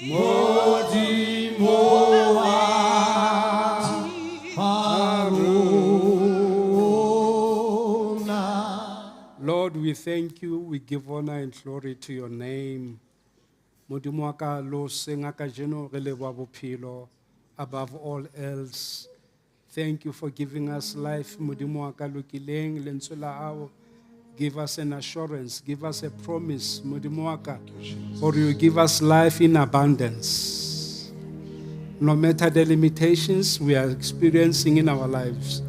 Modimo wa rona. Lord, we thank you. We give honor and glory to your name. Modimo wa ka lo seng a kajeno re leboha bophelo above all else. Thank you for giving us life. Modimo wa ka lokileng lentswe la hao. Give us an assurance, give us a promise, Modimo wa ka, for you give us life in abundance. No matter the limitations we are experiencing in our lives,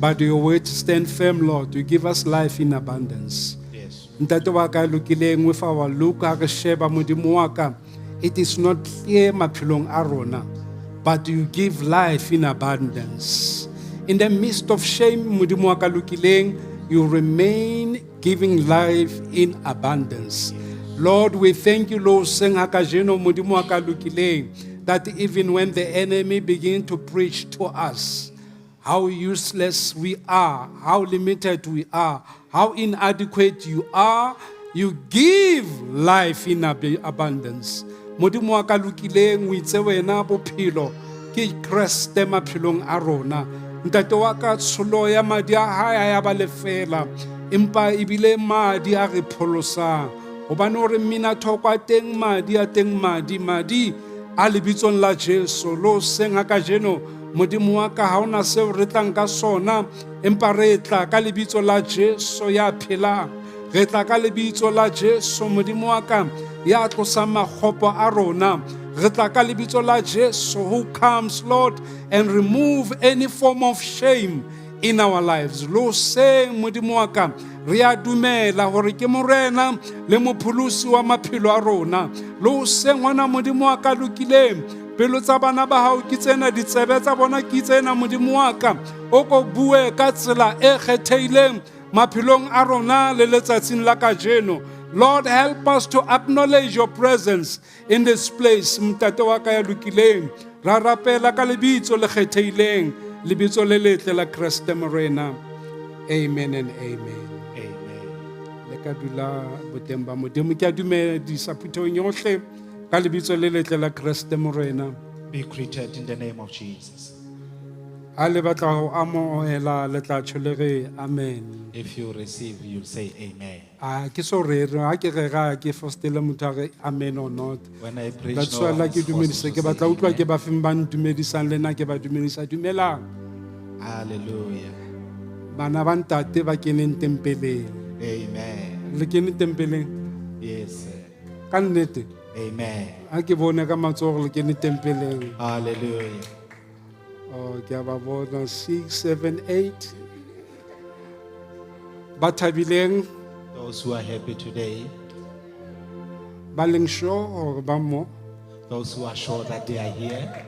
but your word stand firm, Lord. You give us life in abundance. Yes. Ntate wa ka lokileng with our look ha re sheba Modimo wa ka, it is not clear maphelong a rona, but you give life in abundance. In the midst of shame, Modimo wa ka lokileng, you remain giving life in abundance. Lord, we thank you, Lord, seng ha kajeno Modimo wa ka lokileng, that even when the enemy begin to preach to us, how useless we are, how limited we are, how inadequate you are, you give life in abundance. Modimo wa ka lokileng o itse wena bophelo ke Kreste maphelong a rona. Ntate wa ka tsholo ya madi a hae ha ya ba lefela, empa ebile madi a re pholosang. Hobane o re mmina thoko a teng madi a teng madi, madi a lebitsong la Jesu lo seng ha kajeno Modimo wa ka ha hona seo re tlang ka sona empa re tla ka lebitso la Jesu ya phelang, re tla ka lebitso la Jesu Modimo wa ka ya tlosang makgopo a rona, re tla ka lebitso la Jesu who comes, Lord, and remove any form of shame in our lives. Lo seng Modimo wa ka re a dumela hore ke morena le mopholosi wa maphelo a rona. Lo seng hona Modimo wa ka lokileng, pelo tsa bana ba hao ke tsena, ditsebe tsa bona ke tsena, Modimo wa ka o ko bue ka tsela e kgethehileng maphelong a rona le letsatsing la kajeno. Lord, help us to acknowledge your presence in this place. Ntate wa ka ya lokileng, ra rapela ka lebitso le kgethehileng, lebitso le letle la Kreste Morena. Amen and amen. Amen. Le ka dula boteng ba Modimo. Ke a dumedisa phuthehong yohle ka lebitso le letle la Kreste Morena. Be greeted in the name of Jesus. Ha le batla ho amohela le tla tjho le re amen. If you receive, you'll say amen. Ah, ke so rere, ha ke rera ke fostele motho a re amen or not. When I preach, That's no why one la ke is forced dumedisa, to ke say batla utlwa ke amen. ba feng ba ntumedisang le nna ke ba dumedisa. Dumelang. Hallelujah. Bana ba ntate ba keneng tempeleng. Amen. Le kene tempeleng? Yes, sir. Ka nnete? Amen. Ha ke bone ka matsoho le kene tempeleng. Hallelujah. Oh, ke a ba bona 6, 7, 8. Ba thabileng, Those who are happy today, ba leng sure hore ba mo, those who are sure that they are here,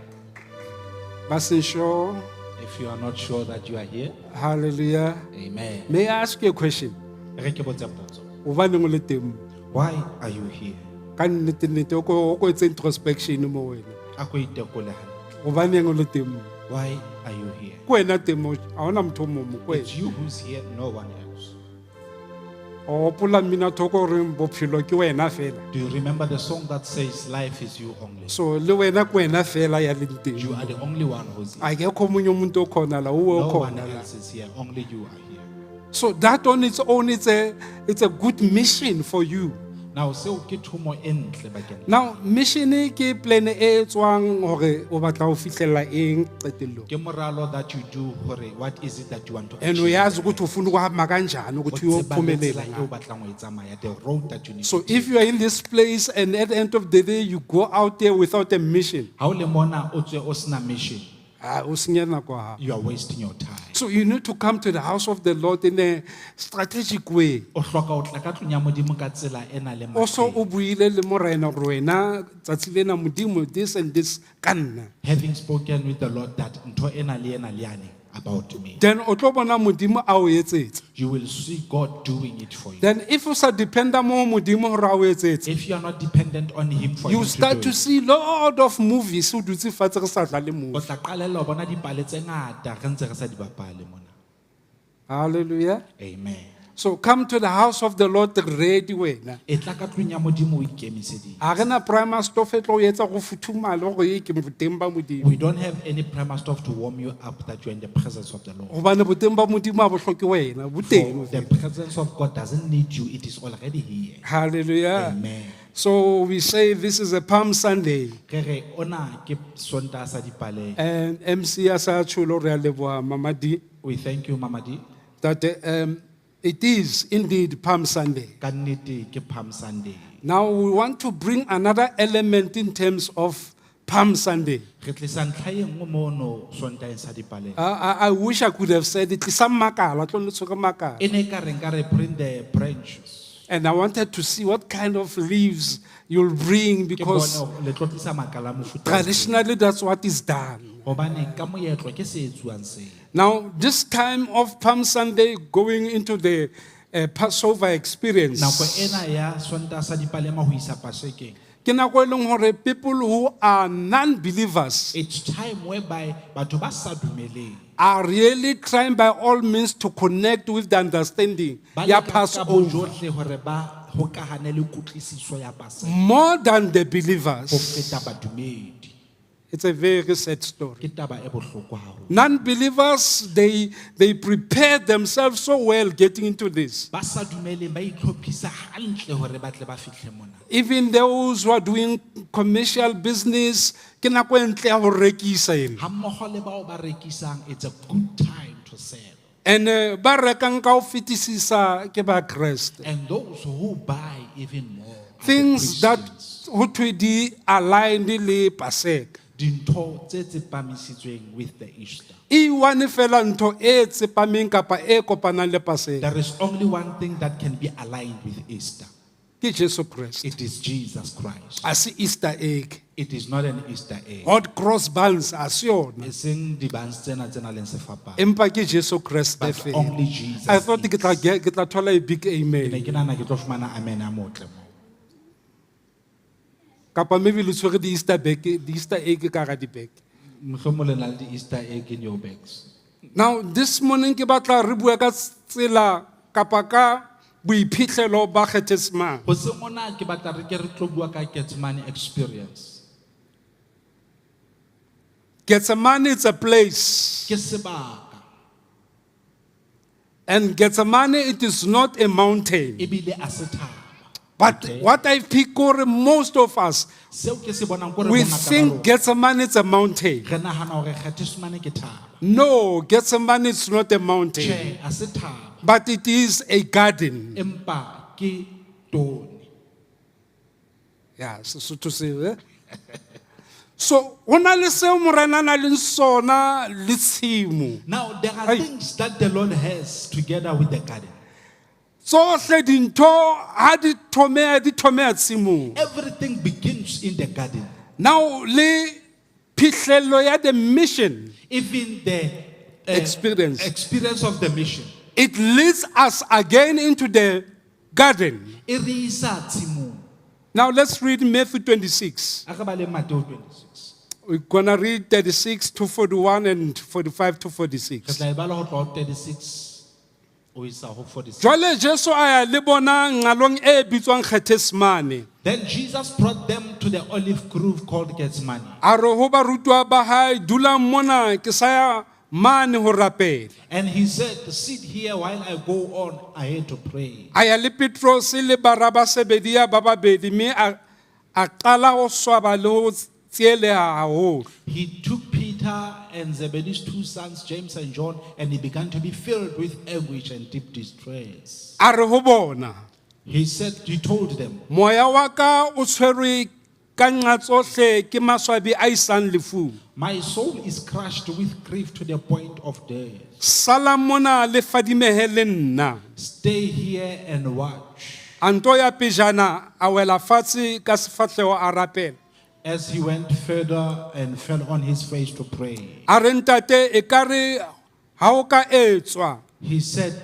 ba seng sure, if you are not sure that you are here, hallelujah. Amen. May I ask you a question? Re ke botse potso. Hobaneng o le teng mo? Why are you here? Ka nnete nnete, o ko etse introspection mo wena. A ko itekole hantle. Hobaneng o le teng mo? Why are you here? Ke wena teng mo, ha hona motho o mong mo, ke wena. It's you who's here, no one else. O hopola mmino thoko o reng bophelo ke wena fela. Do you remember the song that says life is you only? So le wena ke wena fela ya leng teng. You are the only one who's here. Akekho omunye umuntu okhona la, uwe No one okhona la. else is here, only you are here. So that on its own, it's a good mission for you. Now, seo ke thomo e ntle bakeng la- Now, mission ke plan e tswang hore o batla ho fihlella eng qetellong. Ke moralo that you do hore what is it that you want to And achieve? uyazi ukuthi ufuna ukuhamba kanjani ukuthi O tseba le uyophumelela tsela eo ngayo. o batlang ho e tsamaya, the road that you need So to if take. you are in this place and at the end of the day you go out there without a mission, Ha o le mona o tswe o sena mission, ah, o senya nako ya hao. you are wasting your time. So you need to come to the house of the Lord in a strategic way. O hloka ho tla ka tlung ya Modimo ka tsela e nang le Also maqheka. o buile le morena hore wena tsatsi lena Modimo this and this ka nna. Having spoken with the Lord that ntho ena le ena le yane about me. Then o tlo bona Modimo a o etsetsa. You will see God doing it for you. Then if o sa dependa mo Modimo hore a o etsetse, If you are not dependent on him for you him to start do to it, see lot of movies o dutse fatshe re sa dlale o movie. tla qalella ho bona dipale tse ngata re ntse re sa di bapale mona. Hallelujah. Amen. So come to the house of the Lord ready wena. E tla ka tlung ya Modimo o ikemiseditse. Ha re na primer stove e tlo o etsa go futhumale gore e ke boteng ba Modimo. We don't have any primer stuff to warm you up that you're in the presence of the Lord. Hobane boteng ba Modimo ha bo hloke wena, bo teng. For the presence of God doesn't need you, it is already here. Hallelujah. Amen. So we say this is a Palm Sunday. Re re ona ke Sontaha sa dipalesa. And MC ya sa tsholo re a leboha Mama D We thank you, Mama D. that it is indeed Palm Sunday. Ka nnete ke Palm Sunday. Now we want to bring another element in terms of Palm Sunday. Re tlisa ntlha e nngwe mono Sontaheng sa dipalesa. I wish I could have said it. Tlisa makala, tlo le tshwere makala. E ne ekare nka re bring the branches. And I wanted to see what kind of leaves you'll bring Ke because bone le tlo tlisa makala a mofuta ofe. traditionally that's what is done. Hobane ka moetlo ke se etsuwang seo. Now, this time of Palm Sunday going into the Passover experience, Nako ena ya Sontaha sa dipalema ho isa Pasekeng. ke nako e leng hore people who are non-believers It's time whereby batho ba sa dumeleng are really trying by all means to connect with the understanding ba ya leka ka Passover bojohle hore ba hokahane le kutlwisiso ya Paseka more than the ho believers. feta badumedi. It's a very sad story. Ke taba e bohloko haholo. Non-believers, they prepare themselves so well getting into this. Ba sa dumeleng ba itlhophisa hantle hore ba tle ba fihle mona. Even those who are doing commercial business, ke nako e ntle ya ho rekisa ena. Ha mmoho le bao ba rekisang, it's a good time to sell. And ba rekang ka ho fetisisa ke ba Kreste. And those who buy even more are the Things that Christians. ho thwe di aligned le Paseka. Dintho tse tsepamisitsweng with the Easter. E one fela ntho e tsepameng kapa e kopanang le Paseka. There is only one thing that can be aligned with Easter. Ke Jesu Kreste. It is Jesus Christ. A se Easter egg. It is not an Easter egg. Hot cross buns a se yona. Eseng di-buns tsena tse nang le sefapano. Empa ke Jesu Kreste But fela. only Jesus I thought ke tla is. ke tla thola a big Ke ne amen. ke nahana ke tlo fumana amen a motle moo. Kapa maybe le tshwere di Easter bag, di Easter egg ka hara di-bag. Mohlomong le na le di-Easter egg in your bags. Now this morning ke batla re bue ka tsela kapa ka boiphihlelo ba Gethsemane. Hoseng hona ke batla re ke re tlo bua ka Gethsemane experience. Gethsemane is a place. Ke sebaka And Gethsemane it is not a mountain. ebile a se thaba. But Okay. what I pick kore most of us Seo ke se bonang kore we bongata ba think rona, Gethsemane is a mountain. re nahana hore Gethsemane ke thaba. No, Gethsemane is not a mountain, Tjhe, ha se thaba. but it is a garden. Empa ke tone. Yeah, Sesotho seo, eh? So, ho na le seo Morena a nang le sona le tshimo. Now there are Ai. things that the Lord has together with the garden. Tsohle dintho ha di thomeha di thomeha tshimong. Everything begins in the garden. Now le phihlello ya the mission, Even the Experience. experience of the mission. it leads us again into the garden. E re isa tshimong. Now let's read Matthew 26. A re baleng Mateo 26. We're gonna read 36 to 41 and 45 to Re 46. tla e bala ho tloha ho 36 ho isa ho 46. Jwale Jesu a ya le bona nqalong e bitswang Gethsemane. Then Jesus brought them to the olive grove called Gethsemane. A re ho barutwa ba hae, dulang mona ke sa ya mane ho rapela. And he said, Sit here while I go on ahead to pray. A ya le Petrose le bara ba Sebedia ba babedi mme a qala ho swaba le ho tsieleha haholo. He took Peter and Zebedee's two sons, James and John, and he began to be filled with anguish and deep distress. A re ho bona, He told them, moya wa ka o tshwerwe ka nqa tsohle ke maswabi a isang lefung. My soul is crushed with grief to the point of death. Sala mona le fadimehe le nna. Stay here and watch. A nto ya pejana a wela fatshe ka sefahleho a rapela. As he went further and fell on his face to pray, A re ntate ekare ha o ka etswa he said,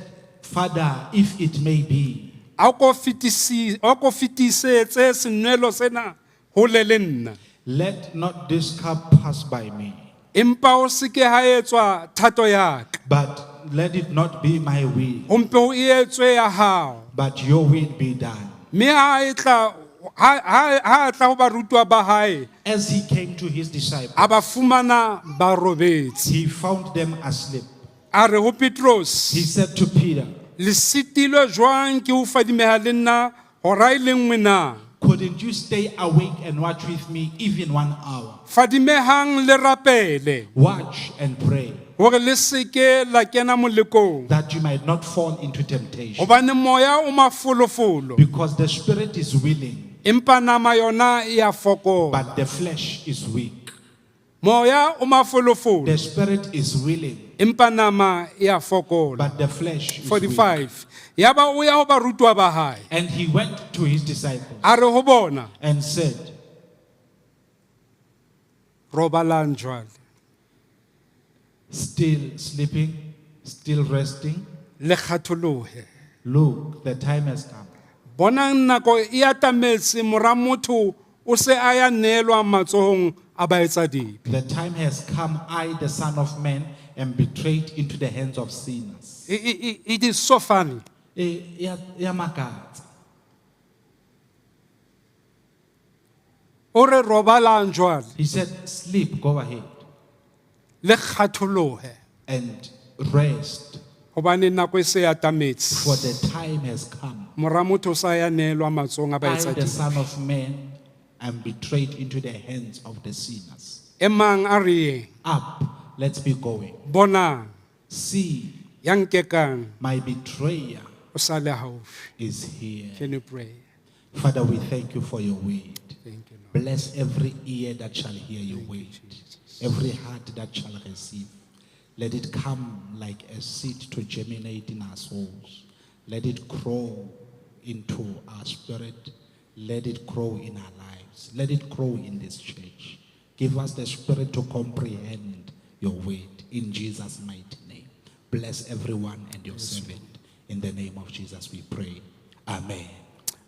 Father, if it may be, a ko fetisi a ko fetisetse senwelo sena hole le nna. let not this cup pass by me, Empa o se ke ha etswa thato ya ka. but let it not be my will, Ho mpe ho etswe ya hao. But your will be done. Mme ha e tla ha tla ho barutwa ba hae, As he came to his disciples, a ba fumana ba robetse. He found them asleep. A re ho Petros, He said to Peter, le sitilwe jwang ke ho fadimeha le nna hora e le nngwe na? "Couldn't you stay awake and watch with me even one hour? Fadimehang le rapele Watch and pray hore le seke la kena molekong. That you might not fall into temptation. Hobane moya o mafolofolo, Because the spirit is willing, empa nama yona e a fokola. But the flesh is weak." Moya o mafolofolo, The spirit is willing, empa nama e a fokola. But the flesh is weak. 45. Yaba o ya ho barutwa ba hae. And he went to his disciples A re ho bona, and said, robalang jwale. "Still sleeping, still resting? Le kgatholohe. Look, the time has come. Bonang nako e atametse mora motho o se a ya neelwa matsohong a baetsadibe. The time has come, I, the Son of Man, am betrayed into the hands of sinners." It is so funny. E a makatsa. O re robalang jwale. He said, "Sleep, go ahead Le kgatholohe. And rest, Hobane nako e se e atametse. For the time has come. Mora motho o sa ya neelwa matsohong a I, the baetsadibe. Son of Man, am betrayed into the hands of the sinners." Emang a re yeng. Up, let's be going. Bonang, See, ya nkekang my betrayer o sa le haufi. is here. Can you pray? Father, we thank you for your word. Thank you, Lord. Bless every ear that shall hear your word, every heart that shall receive. Let it come like a seed to germinate in our souls. Let it grow into our spirit. Let it grow in our lives. Let it grow in this church. Give us the spirit to comprehend your word in Jesus' mighty name. Bless everyone and your servant. In the name of Jesus we pray. Amen.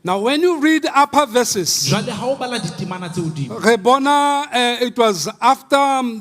Now when you read upper verses, Jwale ha o bala ditemana tse hodimo, re bona it was after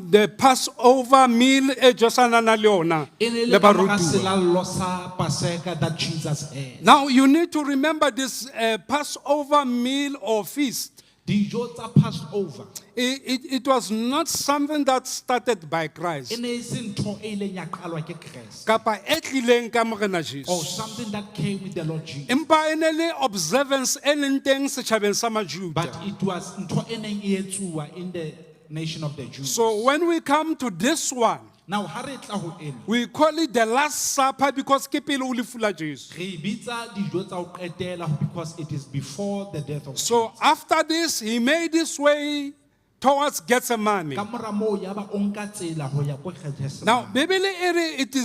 the Passover meal e Jesu a nang le yona e ne le le ka mora barutuwa. selallo sa Paseka that Jesus had. Now you need to remember this Passover meal or feast. Dijo tsa Passover It was not something that started by e Christ. ne e se ntho e ileng ya qalwa ke Kreste Kapa e tlileng ka Morena Jesu. or something that came with the Lord Jesus. Empa e ne le observance e leng teng setjhabeng sa Majuda. But it was ntho e neng e etsuwa in the nation of the Jews. So when we come to this one, Now ha re tla ho ena, we call it the Last Supper because ke pele ho lefu la Jesu. Re e bitsa dijo tsa ho qetela because it is before the death of So after this, he made his way towards Gethsemane. Ka mora moo ya ba o nka tsela ho ya ko Gethsemane. Now, Bible ere, it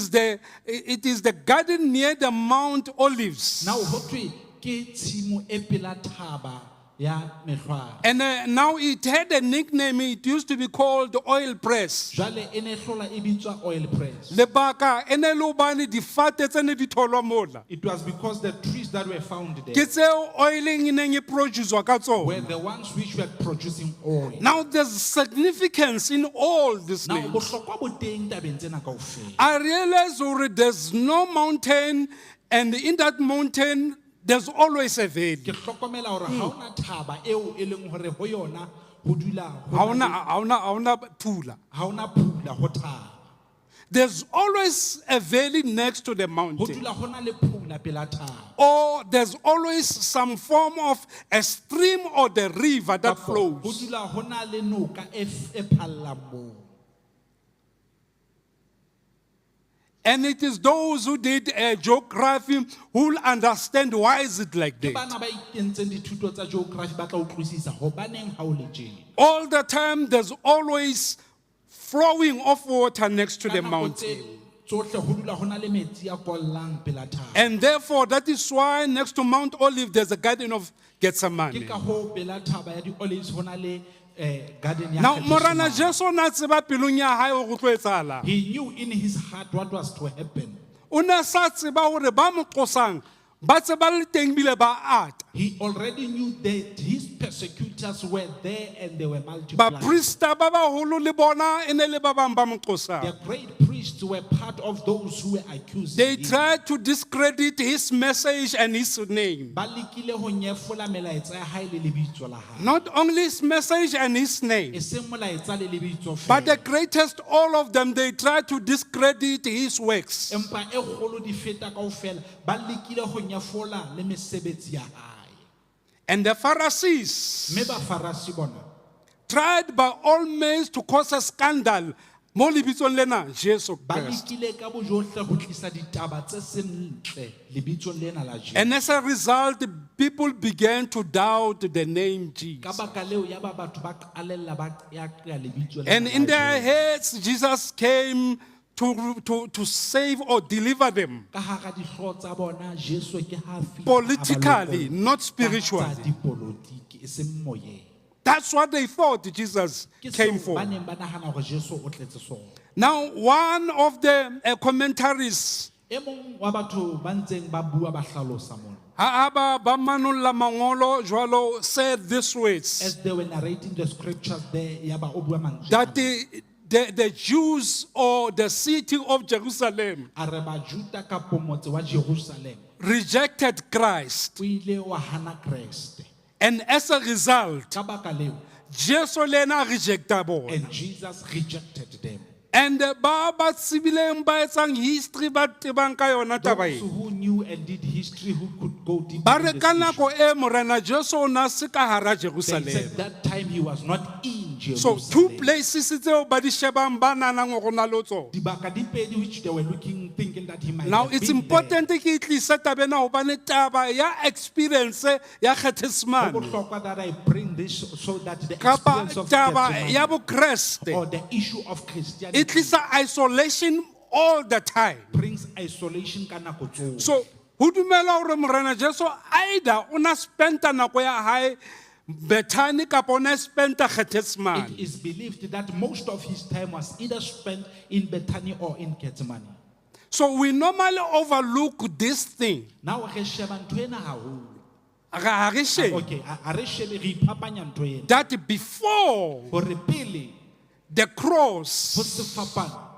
is the garden near the Mount Olives. Now ho thwe ke tshimo e pela thaba ya mehlware. And now it had a nickname. It used to be called the oil press. Jwale e ne hlola e bitswa oil press. Lebaka e ne le hobane difate tse ne di tholwa mola. It was because the trees that were found Ke there tseo oiling e neng e produce-wa ka tsona. Were the ones which were producing oil. Now there's significance in all these Now names. bohlokwa bo teng tabeng tsena kaofela. I realize already there's no mountain, and in that mountain there's always a valley. Ke hlokomela hore ha hona thaba eo e leng hore ho yona ho dula ho Ha na hona- ha hona pula. Ha hona phula ho thaba. There's always a valley next to the Ho mountain. dula hona le phula pela thaba. Or there's always some form of a stream or the river that Kapa ho flows. dula hona le noka e phallang moo. And it is those who did geography who will understand why is it like Ke that. bana ba ikentseng dithuto tsa geography ba tla utlwisisa hobaneng ha o le tjena. All the time, there's always flowing of water next to Ka the nako mountain. tse tsohle ho dula ho na le metsi a kollang pela thaba. And therefore, that is why next to Mount Olive, there's a garden of Ke Gethsemane. ka hoo pela thaba ya di-olives ho na le garden ya Now, Gethsemane. Morena Jesu o na tseba pelong ya hae hore ho tlo etsahalang. He knew in his heart what was to happen. O ne a sa tseba hore ba mo qosang ba tseba le teng bile ba ata. He already knew that his persecutors were there and they were multiplying. Baprista ba baholo le bona e ne le ba bang ba mo qosang. The great priests were part of those who were accusing They him. tried to discredit his message and his name. Ba lekile ho nyefola melaetsa ya hae le lebitso la hae. Not only his message and his name, E seng molaetsa le lebitso but the feela. greatest all of them, they tried to discredit his works. Empa e kgolo di feta kaofela, ba lekile ho nyefola le mesebetsi ya hae. And the Pharisees Mme Bafarasi bona tried by all means to cause a scandal. Mo lebitsong lena, Jesu ba Christ. lekile ka bojohle ho tlisa ditaba tse seng ntle lebitsong lena la Jesu. And as a result, people began to doubt the name Ka Jesus. baka leo ya ba batho ba qalella ba qeaqea lebitso lena And la in their Jesu. heads, Jesus came to save or deliver them Ka hara dihlooho tsa bona Jesu ke ha a fihla a ba politically, lokolla. not Ka tsa spiritually. dipolotiki e seng moyeng. That's what they thought Jesus Ke came seo for. ba neng ba nahana hore Jesu o tletse sona. Now, one of the commentaries, E mong wa batho ba ntseng ba bua ba hlalosa mona. ha a ba manolla mangolo jwalo, said these words As they were narrating the scriptures there, ya ba o bua mantswe that ana. the Jews or the city of Jerusalem A re Bajuda kapo motse wa Jerusalem rejected Christ. o ile wa hana Kreste. And as a result, Ka baka leo, Jesu le yena a rejecta bona. and Jesus rejected them. And ba ba tsebileng ba etsang history ba tebang ka yona taba Those e. who knew and did history who could go deep Ba in re this ka issue. nako e Morena Jesu o na se ka hara They Jerusalem. said that time he was not in So two Jerusalem. places tseo ba di shebang ba nahanang hore o na le tsona. Dibaka di pedi which they were looking, thinking that he might Now have it's been there. important ke e tlise taba ena hobane taba ya experience ya Ho Gethsemane bohlokwa that I bring this so that the kapa experience of taba Gethsemane ya Bokreste or the issue of e Christianity tlisa isolation all the time. brings isolation ka nako tsohle. So ho dumela hore Morena Jesu either o na spenta nako ya hae Bethany kapa o na spenta Gethsemane. It is believed that most of his time was either spent in Bethany or in Gethsemane. So we normally overlook this thing. Now re sheba ntho ena haholo. Ra ha re shebe Okay, a re shebe re iphapanya ntho ena. that before Hore pele the ho cross, sefapano,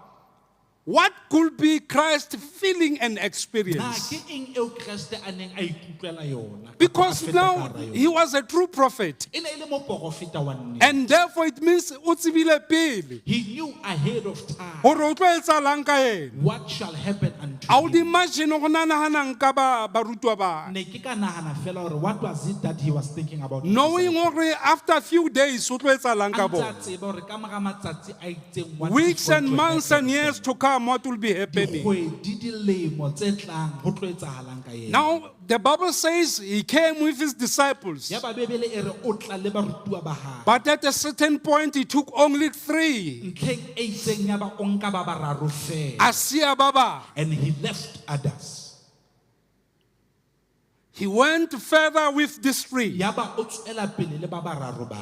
what could be Christ feeling and na experience? ke eng eo Kreste a neng a ikutlwela yona? Kapa a Because feta now ka hara yona? he was a true prophet. E ne e le moporofeta wa nnete. And therefore it means o tsebile pele He knew ahead of time hore o tlo etsahalang ka yena. what shall happen unto I would him. imagine go na nahanang ka ba barutwa ba. Ne ke ka nahana fela hore what was it that he was thinking about? Knowing hore after a few days o tlo etsahalang A ka ntse a bona. tseba hore ka mora matsatsi a itseng what is Weeks going and to months happen and to years him. to come, what will be happening? Dikgwedi, dilemo tse tlang ho tlo etsahalang ka yena. Now, the Bible says he came with his disciples. Ya ba Bebele e re o tla le barutuwa ba hae. But at a certain point, he took only three. Ntlheng e itseng ya ba o nka ba bararo fela. A siya ba bang. And he left others. He went further with these three. Ya ba o tswela pele le ba bararo ba.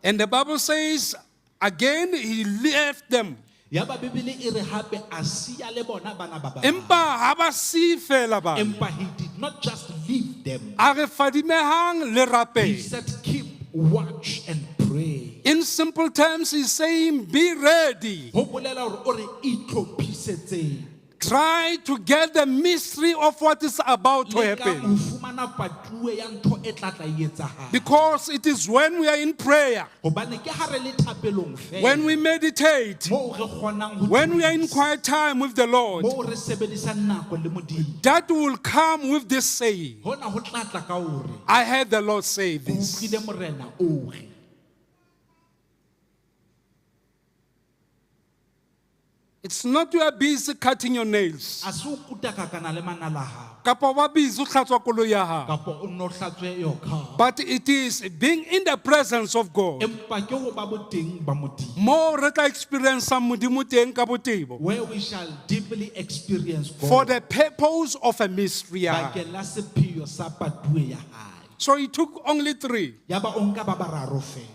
And the Bible says, again, he left them. Ya ba Bebele e re hape a siya le bona bana ba bang. Empa ha ba siye feela bana. Empa he did not just leave them. A re fadimehang le He rapele. said keep watch and pray. In simple terms, he's saying, be ready. Ho bolela hore o re itlhophisetseng. Try to get the mystery of what is about to Lekang happen. ho fumana patuwe ya ntho e tla tla e etsahala. Because it is when we are in prayer, Hobane ke ha re le thapelong fela. when we meditate, moo re kgonang ho when we are in thuisa, quiet time with the Lord, moo re sebedisang nako le Modimo. that will come with this saying. Hona ho tla tla ka hore I heard the Lord say ke this. utlwile Morena o re. It's not you are busy cutting your nails. A se o kutakakana le manala a hao. Kapa wa busy o hlatswa koloi ya hao. Kapa o nno hlatswe your car. But it is being in the presence of God. Empa ke ho ba boteng ba Modimo. Mo re tla experience Modimo teng ka botebo. Where we shall deeply experience God. For the purpose of a mystery. ya hae. Bakeng la sepheo sa patuwe ya hae. So he took only three. Ya ba o nka ba bararo fela.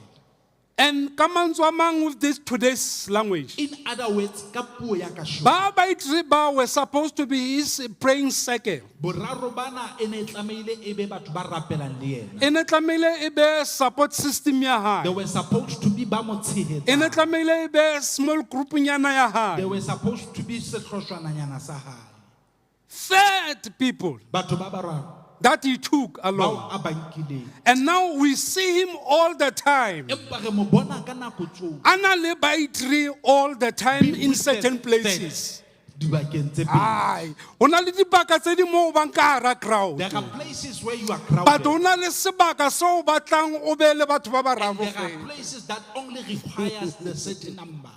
And ka mantswe a mang with this today's language, In other words, ka puo ya kasheno, ba ba itse ba were supposed to be his praying circle. boraro bana e ne e tlamehile e be batho ba rapelang le yena. E ne tlamehile e be support system ya They hae. were supposed to be ba mo E ne tshehetsang. tlamehile e be small group nyana ya They hae. were supposed to be sehloshwananyana sa hae. Third people Batho ba bararo that he took along. bao a ba nkileng. And now we see him all the time. Empa re mo bona ka nako tsohle. A na le ba three all the time Be in with the certain places. third dibakeng tse pedi. Ai, ho na le dibaka tse ding moo o bang ka hara crowd. There are places where you are But crowded. ho na le sebaka seo o batlang o be le batho ba And bararo there are fela. places that only requires the certain number.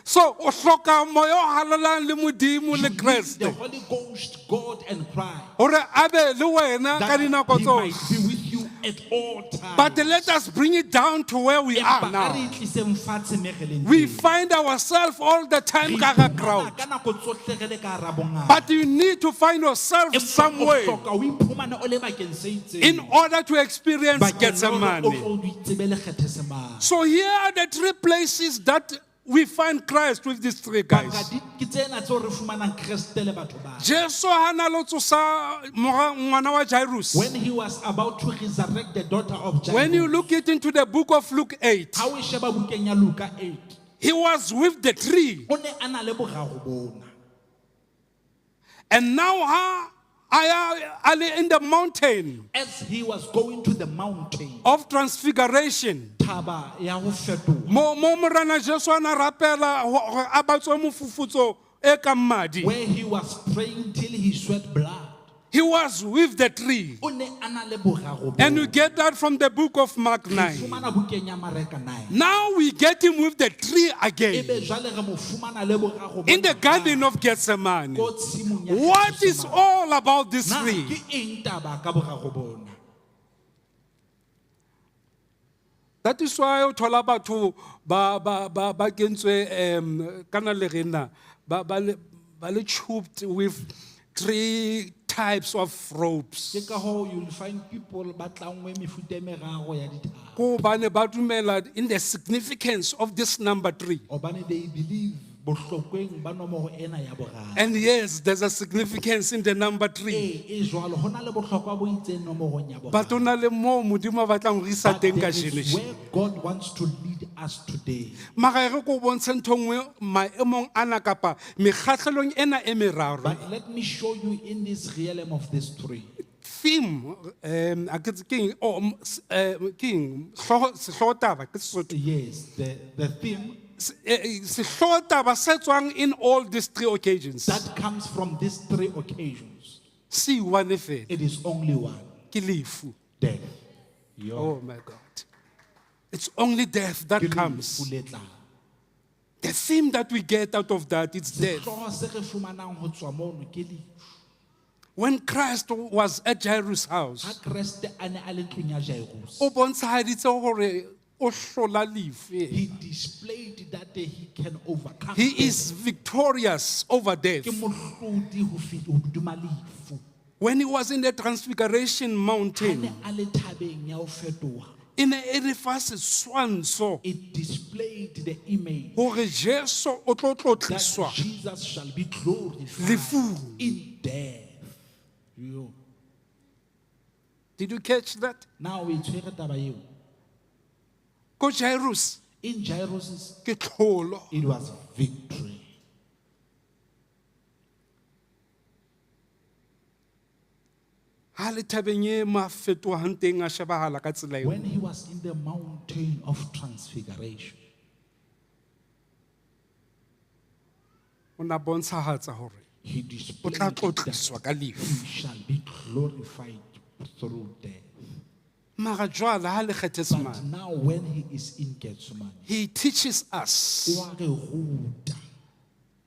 So o hloka moya o halalelang le Modimo You le need Kreste the Holy Ghost, God and Christ. hore a be le wena ka That dinako he tsohle. might be with you at all times. But let us bring it down to where we are Empa a re now. itliseng fatshe me re leng We teng. find ourselves all the time Re ka hara iphumana crowd. ka nako tsohle re le ka hara bongata. But you need to find yourself Empa o somewhere hloka o iphumane o le bakeng se itseng. in order to experience Bakeng la hore o Gethsemane. tlo o itsebe le Gethsemane. So here are the three places that we find Christ with these three Baka guys. di- ke tsena tseo re fumanang Kreste le batho ba. Jesu ha na lo tsosa ngwana wa Jairus. When he was about to resurrect the daughter of When you Jairus, look it into the book of Luke 8, ha o e sheba bukeng ya Luka 8, he was with the three. o ne a na le boraro bona. And now ha a ya- a le in the mountain As he was going to the mountain, of transfiguration. thaba ya ho fetoha, Mo morena Jesu a na rapela hore a ba tswe mofufutso e kang madi. where he was praying till he sweat blood, He was with the three. o ne a na le boraro And you bona. get that from the book of Mark Re 9. fumana bukeng ya Mareka 9. Now we get him with the three again Ebe jwale re mo fumana le boraro in the bona garden of Gethsemane. ko tshimong ya What is Gethsemane. all about this Na three? ke eng taba ka boraro bona? That is why o thola batho ba kentswe kana le rena ba le tubed with three types of ropes. Ke ka hoo you'll find people ba tlangwe mefuta e meraro ya dithapo. Ko hobane ba dumela in the significance of this number three. Hobane they believe bohlokweng ba nomoro ena ya boraro. And yes, there's a significance in the number three. Ee, e jwalo ho na le bohlokwa bo itseng nomorong ya But boraro. ho na le moo Modimo a batlang ho re isa But teng there kajeno is tjena. where God wants to lead us today. Mara e re ko bontshe ntho e nngwe maemong ana kapa mekgahlelong ena e meraro. But let me show you in this realm of this tree. Theme, a ke tse- ke eng? Oh, ke eng? Sehlooho taba, ke Sesotho. Yes, the theme Sehlooho taba se tswang in all these three occasions. that comes from these three occasions. Se one fela, It is only one, ke lefu. death. Yo. Oh my God. It's only death that Ke comes. lefu le tlang. The theme that we get out of that is death. Sehlooho se re fumanang ho tswa mono ke lefu. When Christ was at Jairus' Ha house, Kreste a ne a le ntlong ya Jairus, o bontshahaditse hore o hlola lefu. he displayed that he can overcome. He death. is victorious over death. Ke mohlodi ho hodima lefu. When he was in the Transfiguration Ha ne Mountain, a le thabeng ya ho fetoha, e ne e re fa setshwantsho it displayed the image hore Jesu o tlo that tlotliswa Jesus shall be glorified lefung. in death. Yo. Did you catch that? Now we tshwere taba eo. Ko Jairus In Jairus, ke tlholo. it was victory. Ha le thabeng e mo a fetohang teng a shebahala ka tsela eo. When he was in the mountain of transfiguration, O na bontshahatsa hore he o displayed tla that tlotliswa ka lefu. he shall be glorified through death. Mara jwale ha le But Gethsemane, now when he is in Gethsemane, he teaches us o a re ruta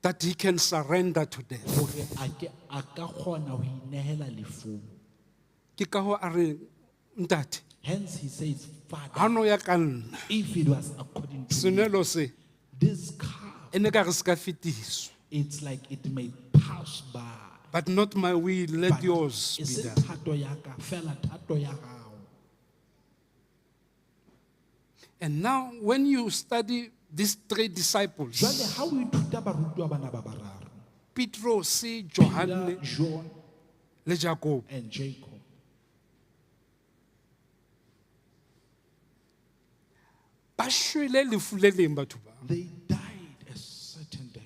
that he can surrender to death. hore a ke a ka kgona ho inehela lefung. Ke ka hoo a re ntate, Hence he says, Father, ha no ya ka nna. if it was according to me, Senwelo se this cup, e ne ka re se ka fetiswa. it's like it may pass by. But not my will, let But yours e be seng done. thato ya ka, fela thato ya hao. And now when you study these three disciples, Jwale ha o ithuta barutuwa bana ba bararo, Petros, Johanne Peter, John le Jacob, and Jacob, ba shwele lefu le leng batho ba. they died a certain death.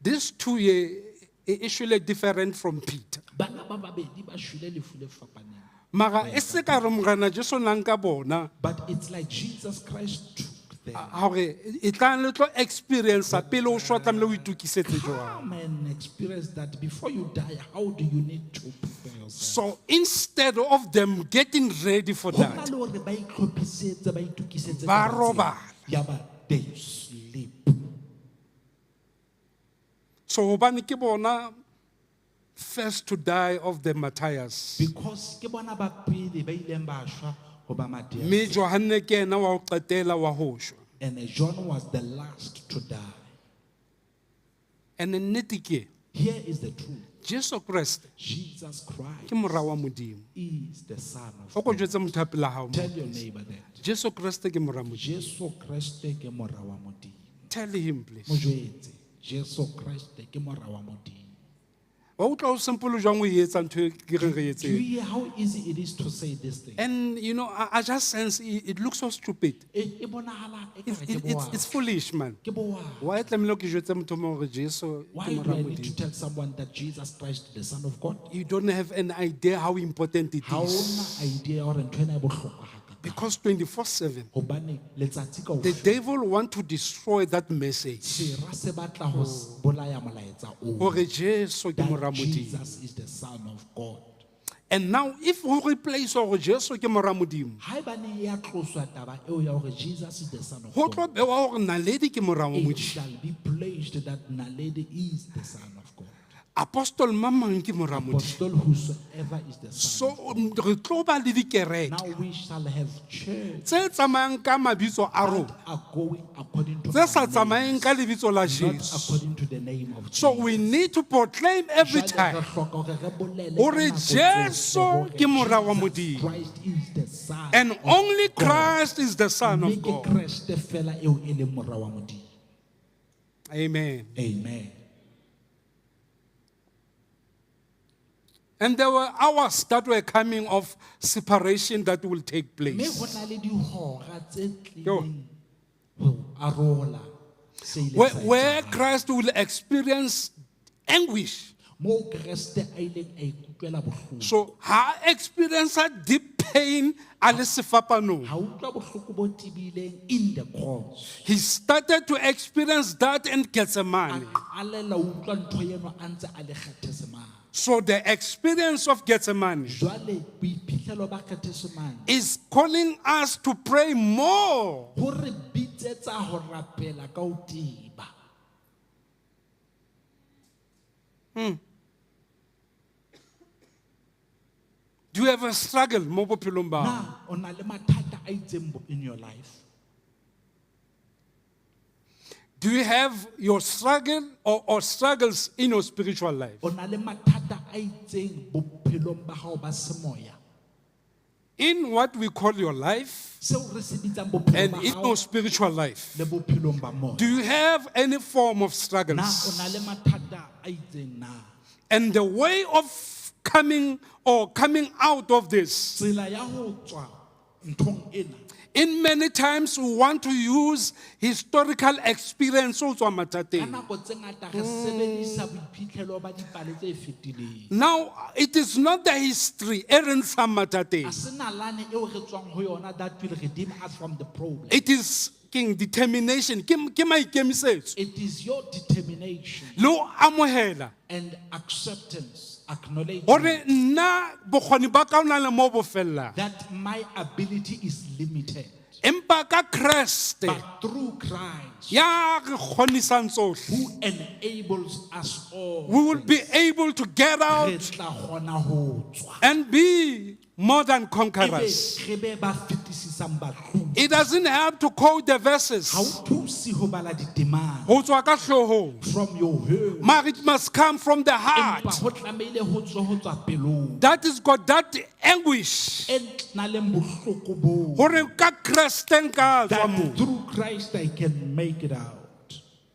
These two ye e shwele different from Peter. Bana ba babedi ba shwele lefu le fapaneng. Mara e se ka re Morena Jesu na nka bona But it's like Jesus Christ took them. hore e tlang le tlo experience pele o shwa tlamehile o itokisetse jwang. Come and experience that before you die, how do you need to prepare yourself? So instead of them getting ready for Ho na that, le hore ba itlhophisetse, ba itokisetse Ba taba tsena. robala. Yaba they sleep. So hobane ke bona first to die of the Matthias. Because ke bona ba pele ba ileng ba shwa ho ba Matthias. Mme Johanne ke yena wa ho qetela wa ho shwa. And John was the last to die. And nnete ke, Here is the truth. Jesu Kreste Jesus Christ ke mora wa Modimo. is the Son of O ko God. jwetse motho a pela hao mo. Tell your neighbor that. Jesu Kreste ke mora Modimo. Jesu Kreste ke mora wa Modimo. Tell him please. Mo jwetse, Jesu Kreste ke mora wa Modimo. Wa utlwa ho simple jwang o e etsa ntho e ke reng re Do you etseng. hear how easy it is to say this thing? And you know, I just sense it looks so stupid. E bonahala It's, ekare ke it's boaka. foolish, man. Ke boaka. Why tlamehile ke jwetse motho mo hore Jesu ke Why do mora I need to Modimo? tell someone that Jesus Christ is the Son of God? You don't have an idea how important it Ha is. ona idea ya hore ntho ena e bohlokwa hakakang. Because 24/7, Hobane letsatsi the kaofela devil want to destroy that message. sera se batla ho bolaya molaetsa oo. Hore Jesu ke That mora Modimo. Jesus is the Son of God. And now if we replace hore Jesu ke mora Modimo, Haebane ya tloswa taba eo ya hore Jesus is the Son of ho tlo God, bewa hore Naledi ke mora wa it Modimo. shall be pledged that Naledi is the Son of God. Apostle Mamang ke mora Modimo. Apostle whosoever is the Son. So re tlo ba le dikereke Now we shall have church tse tsamayang ka mabitso a rona, that are going according to tse sa our tsamayeng names, ka lebitso la not Jesu. according to the name of So Jesus. we need to proclaim every Jwale re time hloka hore re bolele Hore ka nako tsohle Jesu hore ke mora wa Jesus Modimo. Christ is the Son And of only God. Christ is the Son Mme of ke God. Kreste fela eo e leng mora wa Modimo. Amen. Amen. And there were hours that were coming of separation that will take Mme place. ho na le dihora tse Yo. tlileng ho arola se ileng Where, sa where etsahala. Christ will experience anguish. Moo Kreste a ileng a ikutlwela bohloko. So, ha experience a deep pain a le sefapanong. Ha utlwa bohloko bo tebileng in the cross. He started to experience that in A Gethsemane. qalela ho utlwa ntho eno a ntse a le Gethsemane. So the experience of Gethsemane Jwale boiphihlelo ba Gethsemane is calling us to pray more. ho re bitsetsa ho rapela ka ho teba. Do you ever struggle mo bophelong ba hao? Na o na le mathata a itseng in your life? Do you have your struggle or struggles in your spiritual life? O na le mathata a itseng bophelong ba hao ba semoya? In what we call your life Seo re se bitsang bophelong and ba in hao your spiritual life. le bophelong ba moya. Do you have any form of Na o struggles? na le mathata a itseng na? And the way of coming or coming out of this, Tsela ya ho tswa nthong ena, in many times we want to use historical experience ho tswa ka mathateng. nako tse ngata re sebedisa boiphihlelo ba dipale tse fetileng. Now, it is not the history, e re ntshang mathateng. Ha se nalane eo re tswang ho yona that will redeem us from the problem. It is king determination, ke maikemisetso. It is your determination Le ho amohela and acceptance, acknowledgement hore nna bokgoni ba ka o na le mo bo fellang. that my ability is limited. Empa ka Kreste But through Christ, ya re kgonisang tsohle, who enables us all, we will be able to get re out tla kgona ho tswa and be more than Ebe conquerors. re be ba fetisisang bahlodi. It doesn't help to quote the verses. Ha o thuse ho bala ditemana Ho tswa ka hloohong. from your head. Mara it must come from the heart. Empa ho tlamehile ho tswe ho tswa pelong. That is got that anguish. E nang le bohloko boo. Hore ka Kreste nka tswa That moo. through Christ I can make it out.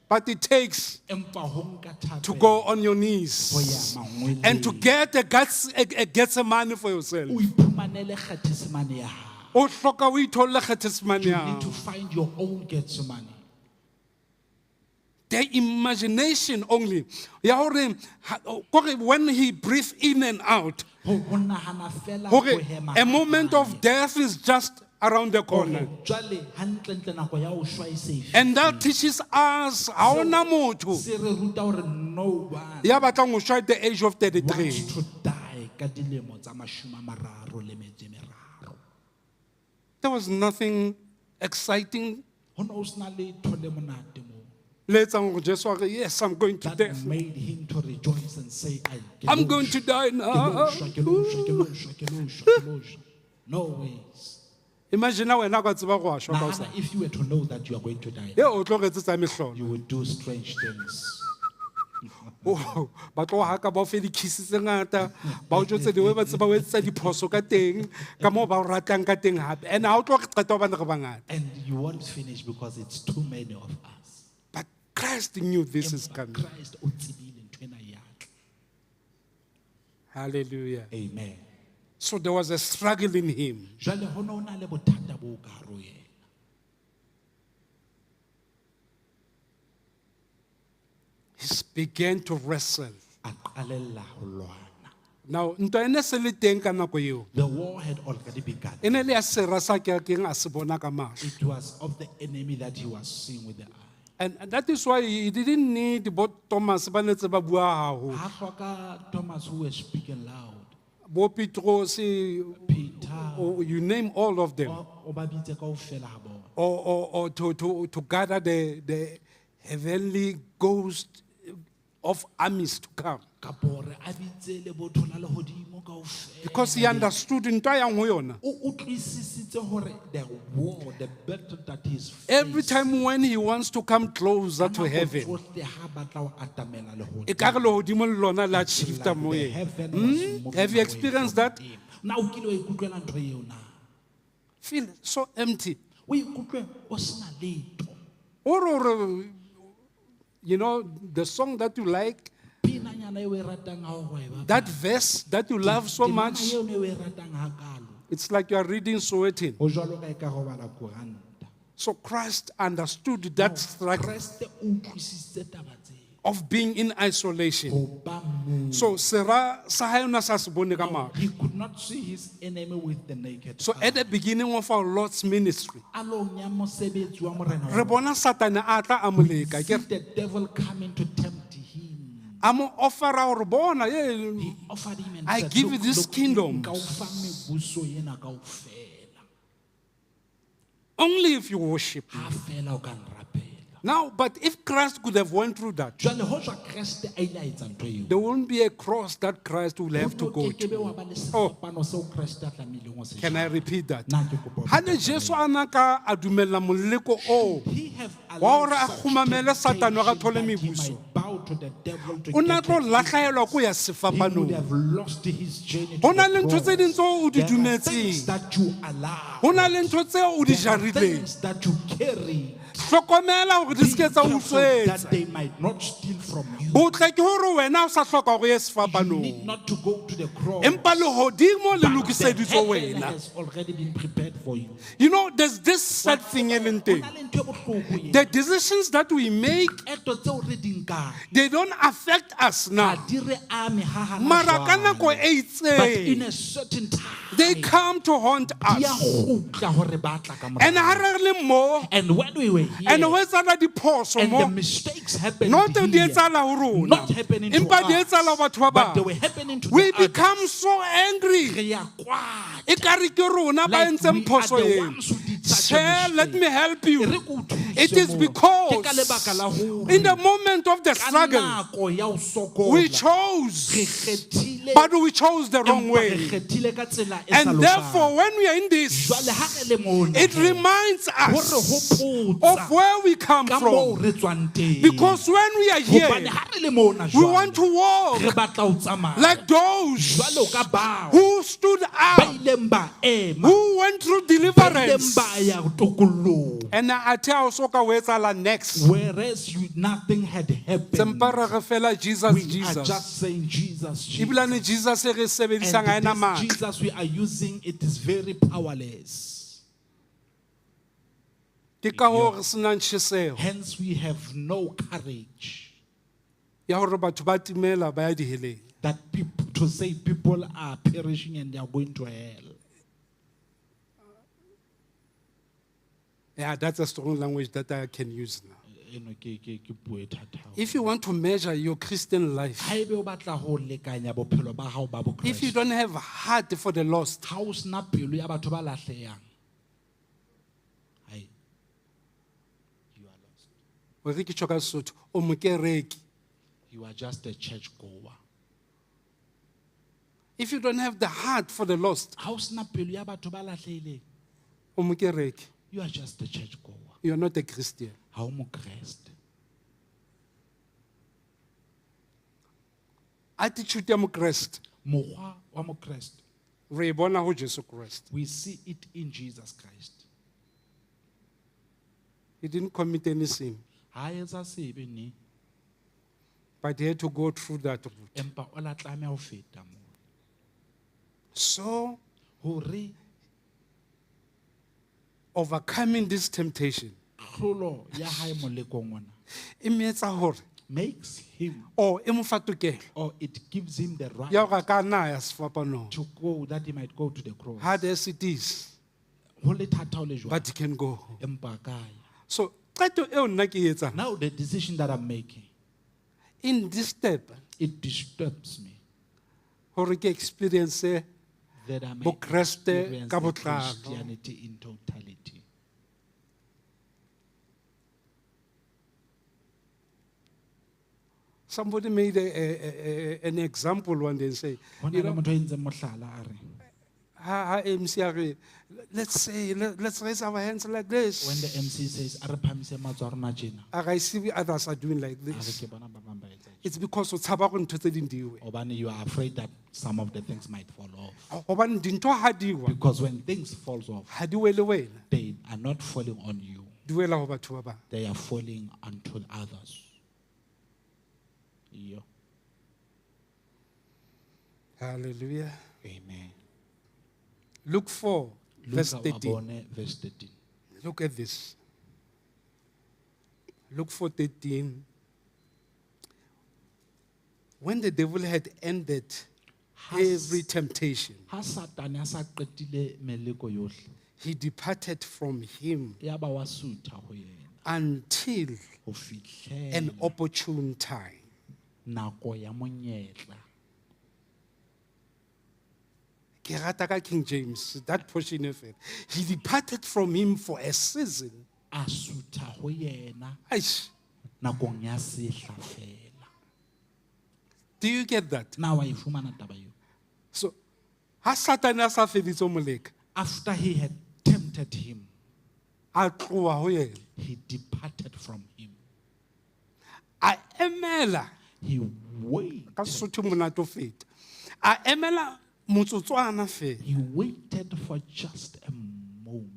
But it takes Empa ho nka to thapelo go on your ho ya knees mangweleng. and to get a Gethsemane for yourself. O iphumanele Gethsemane ya hao. O hloka o itholle Gethsemane You ya need to hao. find your own Gethsemane. The imagination only. Ya hore, kore when he breathed in and out, Ho nahana fela hore ho hema a moment ha of hae. death is just around the corner. Hore jwale hantlentle nako ya ho shwa e se e And that teaches us ha hona motho Se re ruta hore no one ya batlang ho shwa at the age of 33. wants to die ka dilemo tsa mashome a mararo le metso e meraro. There was nothing exciting. Ho no sena letho le monate moo. Le etsang hore Jesu a re, yes, I'm going to That death. made him to rejoice and say, I ke I'm lo going to shwa, die ke lo now. shwa, ke lo shwa, ke lo shwa, ke lo shwa, ke lo shwa. No ways. Imagine wena o ka tseba go a shwa ka Nahana hosane. if you were to know that you are going to die, Ye o tlo re etsetsa mehlolo. you would do strange things. Oh, ba tlo haka ba o fe di-kiss tse ngata, ba o jwetse the way ba tseba o etsetsa diphoso ka teng, ka moo ba o ratang ka teng hape. And ha o tlo re qeta hobane re bangata. And you won't finish because it's too many of us. But Christ knew this is Empa coming. Christ o tsebile ntho ena ya tla. Hallelujah. Amen. So there was a struggle in him. Jwale ho no na le bothata bo ka hare ho yena. He began to wrestle. A qalella ho lwana. Now, ntwa e ne se le teng ka nako eo. The war had already begun. E ne le ya sera sa ke keng a se bona ka mahlo. It was of the enemy that he was seeing with the eye. And that is why he didn't need bo Thomas ba ne tse ba bua haholo. Ha hloka Thomas who was speaking loud. Bo Petros, Peter, or you name all of them. o ba bitse kaofela ha bona. Or to gather the heavenly ghost of armies to come. Kapo hore a bitse lebotho la lehodimo kaofela. Because he understood ntwa yang ho yona. O utlwisisitse hore the war, the battle that he's Every facing, time when he wants to come closer to nako heaven, tsohle ha batla ho atamela lehodimo, ekare lehodimo le lona la shifta like the moyeng. heaven was moving Have you away experienced from that? him. Na o kile wa ikutlwela ntho eo na? Feel so empty. O ikutlwe o sena letho. Or, you know, the song that you like, Pinanyana eo o e ratang ha o e bapala. that verse that you love so Temana much, eo ne o e ratang hakalo. it's like you are reading Sowetan. Ho jwalo ka e ka robala koranta. So Christ understood that struggle Kreste o utlwisisitse taba tseo. of being in isolation. Ho ba mong. So sera sa hae o na sa se bone ka mahlo. He could not see his enemy with the naked So eye. at the beginning of our Lord's ministry, Qalong ya mosebetsi wa Morena wa re bona Satane a tla a mo leka, See ke re, the devil coming to tempt him. a mo offera hore bona, ye, He offered him and I said, give you "Look, this look, kingdom." nka o fa mebuso ena kaofela. Only if you worship. Ha feela o ka nrapela. Now, but if Christ could have went through that, Jwale hoja Kreste a ile a etsa ntho eo, there won't be a cross that Christ will have to ho go no kekebe to. wa ba le Oh. sefapano seo Kreste a tlamehileng ho se Can I jara. repeat that? Na ke kopa ho Ha ne pheta Jesu taba a na ka a dumella moleko oo, eo. He have wa allowed hore a such kgumamele Satane hore a thole temptation that he mebuso. might bow to the devil to O na get tlo the lahlehelwa ko ya He would sefapanong. have lost his journey to Ho na the le ntho tse ding cross. tseo o di There are things dumetseng. that you allow. Ho na le ntho tseo o di There are jarileng. things that you carry. Hlokomela hore di Be se ke tsa careful utswetsa. that they might not steal from you. Botle ke hore wena o sa hloka hore o ye You need sefapanong. not to go to the cross. Empa lehodimo le But the lokiseditswe heaven wena. has already been prepared for you. You know, there's this sad thing e leng teng. Ho na le ntho e bohloko ena. The decisions that we make, Qeto tseo re di nkang, they don't affect us now. ha di re ame ha hana Mara ka jwale. nako e But in itseng, a certain time, they come to haunt di a us. kgutla hore ba tla ka And ha morao. re le mo, And when we were here, and ho etsahala diphoso and the mo, mistakes happened not di here, etsahala ho rona, not happening to empa di us, etsahala ho batho ba but they bang. were happening to We the others. become so angry. Re a kwata. Ekare ke rona ba Like entseng we are phoso the eo. ones who did such a Che, let mistake. me help you. E re ke o thuse. It is moo. because Ke ka lebaka la hore in the moment of the ka struggle, nako ya ho sokola, we re chose, kgethile but we chose the wrong empa re way. kgethile ka tsela e sa And lokang. therefore, when we are in this, Jwale ha re le mona, it reminds ho re us hopotsa of where we come ka moo from. re tswang teng. Because when we are here, Hobane ha re le mona we jwale, want to walk re batla ho tsamaya like those jwalo ka bao who stood ba up, ileng ba ema, who went through ba ileng deliverance. ba ya tokollong. And I tell soka o etsahala next. Whereas you, nothing had happened. Tsempa re re fela Jesus, We are Jesus. just saying Jesus, Jesus. Ebilane Jesus e re sebedisang ha And ena this matla. Jesus we are using, it is very powerless. Ke ka hoo re senang tjheseho Hence, we have no courage ya hore batho ba timela ba ya diheleng. that people to say people are perishing and they are going to hell. Yeah, that's a strong language that I can use now. Eno ke puo e thata haholo. If you want to measure your Christian life, Haebe o batla ho lekanya bophelo ba hao ba if you Bokreste, don't have heart for the lost, ha o sena pelo ya batho ba lahlehang, hai, you are lost. o re ke tjho ka Sesotho, o mokereki. You are just a church goer. If you don't have the heart for the lost, Ha o sena pelo ya batho ba lahlehileng, o mokereki. you are just a church goer. You are not a Christian. Ha o mokreste. Attitude ya mokreste Mokgwa wa mokreste, re e bona ho Jesu Kreste. we see it in Jesus Christ. He didn't commit any sin, Ha a etsa sebe ne, but he had to go through that route. empa o la tlameha ho feta moo. So, Hore overcoming this temptation, tlholo ya hae molekong ona e mo etsa hore makes him or e mo fa tokelo or it gives him the right ya hore a ka nna ya sefapanong. to go that he might go to the cross. Hard as it is, Ho le thata ho le jwalo, but he can go. empa a ka ya. So, qeto eo nna ke e etsang, Now the decision that I'm making, in this step, it disturbs me hore ke experience that I may Bokreste experience ka the botlalo. Christianity in totality. Somebody made an example one day and say, Ho na you le know, motho a entseng mohlala a re, ha MC a re, let's say, let's raise our hands like when the this. MC says, a re phahamise matsoho a rona tjena, A re, I see others are doing like a re this. ke bona ba bang ba etsa tjena. It's because o tshaba hore ntho tse ding di we. Hobane you are afraid that some of the things might fall off. Hobane dintho ha di wa, Because when things falls off, ha di wele wena, they are not falling on you. di wela ho batho ba bang. They are falling onto others. Iyo. Hallelujah. Amen. Luke 4, verse Luka wa 13. bone, verse 13. Look at this. Luke 4, 13. When the devil had ended every temptation, Ha Satane a sa qetile meleko yohle, he departed from him ya ba wa sutha ho yena until ho fihlela an opportune time. nako ya monyetla. Ke rata ka King James, that portion of it. He departed from him for a season. A sutha ho yena Eish, nakong ya sehla fela. do you get that? Na wa e fumana taba eo? So, ha Satan a sa feditse ho mo leka, After he had tempted him, a tloha ho yena. he departed from him. A emela He waited. ka Sesotho monate o feta. A emela motsotswana fela. He waited for just a moment.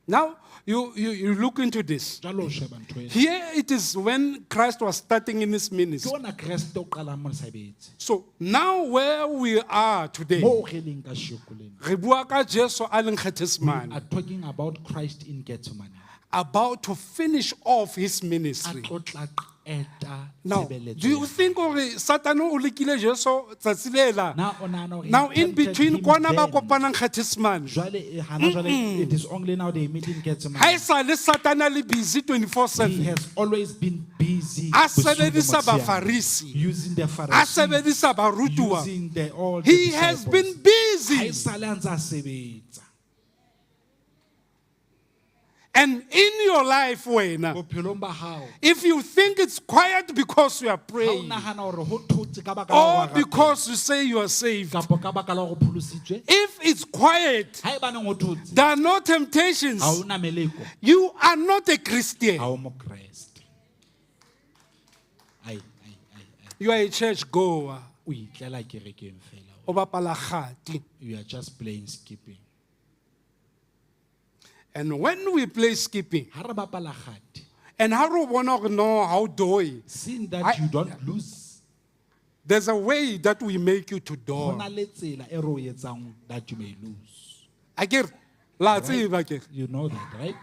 Now, you look into this. Jwale o sheba ntho ena. Here it is when Christ was starting in his Ke ministry. ona Kreste o qalang mosebetsi. So now where we are today, Moo re leng kasheko lena. re bua ka Jesu a leng We Gethsemane, are talking about Christ in Gethsemane. about to finish off his A ministry. tlo tla qeta Now, tshebeletso do you ya hae. think hore Satan o lekile Jesu tsatsi lela? Na o nahana hore he Now in tempted between him kwana ba then? kopanang Gethsemane. Jwale, hana jwale, it is only now they meet in Gethsemane. Ha esale Satan a le busy 24/7. He has always been busy A bosiu le sebedisa motshehare, Bafarisi. using the A Pharisees, sebedisa barutuwa. using the all the He has disciples. been busy. Ha esale a ntse a sebetsa. And in your life, wena, Bophelong ba hao. if you think it's quiet because you are Ha o praying, nahana hore ho thotse ka baka la or hore wa rapela, because you say you are saved, kapa ka baka la hore o pholositswe, if it's quiet, haebaneng ho thotse, there are no temptations, ha o na meleko, you are not a Christian. ha o mokreste. Ai, ai, ai, ai. You are a church goer. O itlela kerekeng fela. O bapala kgati. You are just playing skipping. And when we play skipping, Ha re bapala kgati, and how do we know how do we? seeing that you don't lose, There's a way that we make you to ho do. na le tsela e re o etsang that you may lose. Akere, la tseba akere. You know that, right?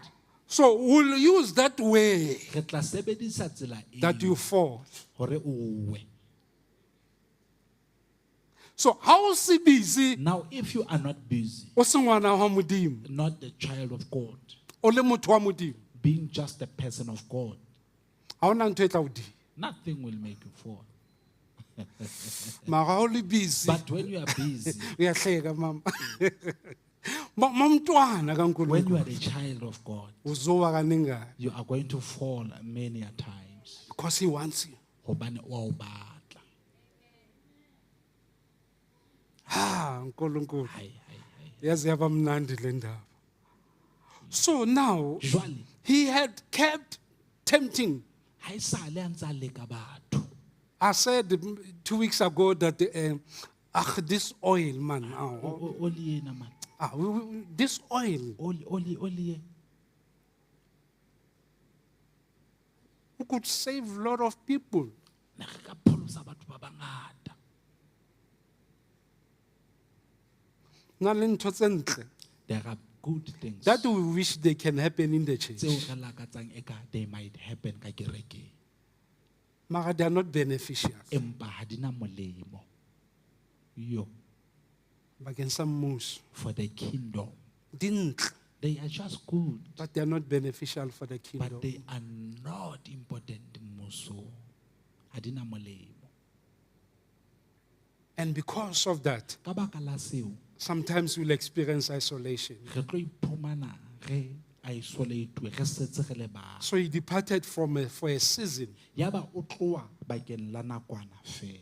So we'll use that way Re tla sebedisa tsela that eo you fall. hore o we. So how se busy Now, if you are not busy, o se ngwana wa Modimo, not the child of God, o le motho wa Modimo, being just a person of God, ha hona ntho e tla o diya. nothing will make you fall. Mara ha o le busy, But when you are busy, uyahleka mama. Momntwana when kaNkulunkulu you are the child of God, uzowa kaningana you are going to fall many a times. because he wants you. Hobane o a o batla. Ha, uNkulunkulu. Hai, hai, hai. Yazi yaba mnandi le ndaba. So now Jwale, he had kept tempting. ha esale a ntse a leka batho. I said 2 weeks ago that this oil, man, Oli ena man. this oil, Oli, oli, oli e. we could save a lot of people. Ne re ka pholosa batho ba bangata. Na le ntho tse ntle There are good things that we wish they can happen in the church. tseo re lakatsang eka they might happen ka kerekeng. Mara, they are not beneficial. Empa ha di na molemo. Yo, Bakeng sa mmuso. for the kingdom. Di ntle, They are just good, but they are not beneficial for the kingdom. but they are not important mmusong. Ha di na molemo. And because of that, Ka baka la seo, sometimes we'll experience isolation. re tlo iphumana re isolate-we, re setse re le bang. So he departed for a season Yaba o tloha bakeng la nakwana fela.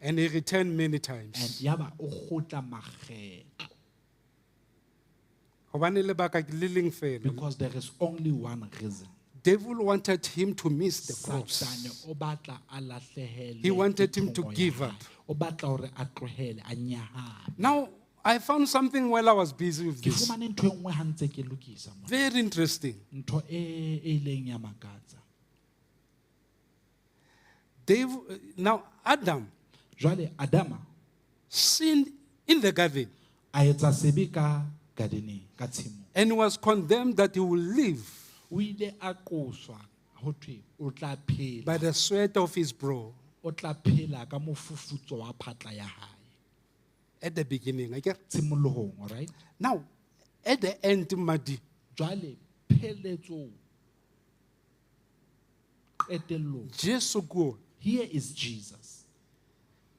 and he returned many And times. yaba o kgutla makgetlo. Hobane lebaka ke le leng fela. Because there is only one reason. Devil wanted him to miss the cross. Satane o batla a lahlehele He wanted ke him to thomo ya give hae. up. O batla hore a tlohele, a nyahame. Now, I found something while I was busy with Ke this. fumane ntho e nngwe ha ntse ke lokisa mona. Very interesting. Ntho e ileng ya makatsa. Now, Adam Jwale Adama sinned in the garden a etsa sebe ka gardeneng, ka tshimong. and was condemned that he will live O ile a qoswa ho thwe o tla phela. by the sweat of his brow O tla phela ka mofufutso wa phatla ya hae. at the beginning. Okay? Tshimolohong, all right? Now, at the end, Madi, Jwale pheletsong, qetellong, Jesu go here is Jesus.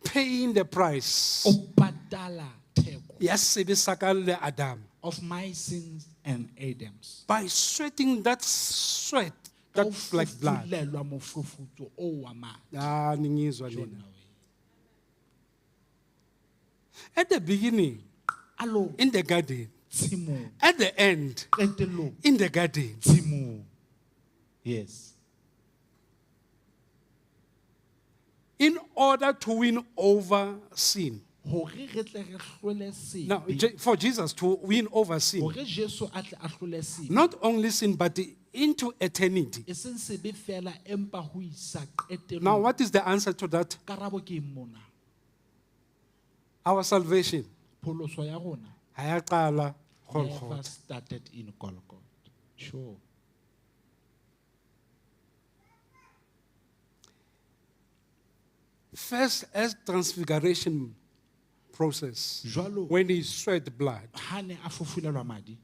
paying the price. O patala theko Ya sebe sa ka le Adam. of my sins and Adam's. By sweating that sweat, Ka that ho like blood. fufulelwa mofufutso oo wa madi. Ah, ningizwa nina. Jona we. At the beginning, Alo, in the garden. tshimong. At the end, Qetellong, in the garden. tshimong. Yes. In order to win over sin. Hore re tle re hlole sebe. Now, for Jesus to win over sin, Hore Jesu a tle a hlole sebe. not only sin, but into eternity. E seng sebe fela empa ho isa qetellong. Now, what is the answer to that? Karabo ke eng mona? Our salvation. Pholoso ya rona Ha ya qala never Golgotha. started in Golgotha. Sure. First, as transfiguration process, Jwalo when he sweat blood, ha ne a fufulelwa madi,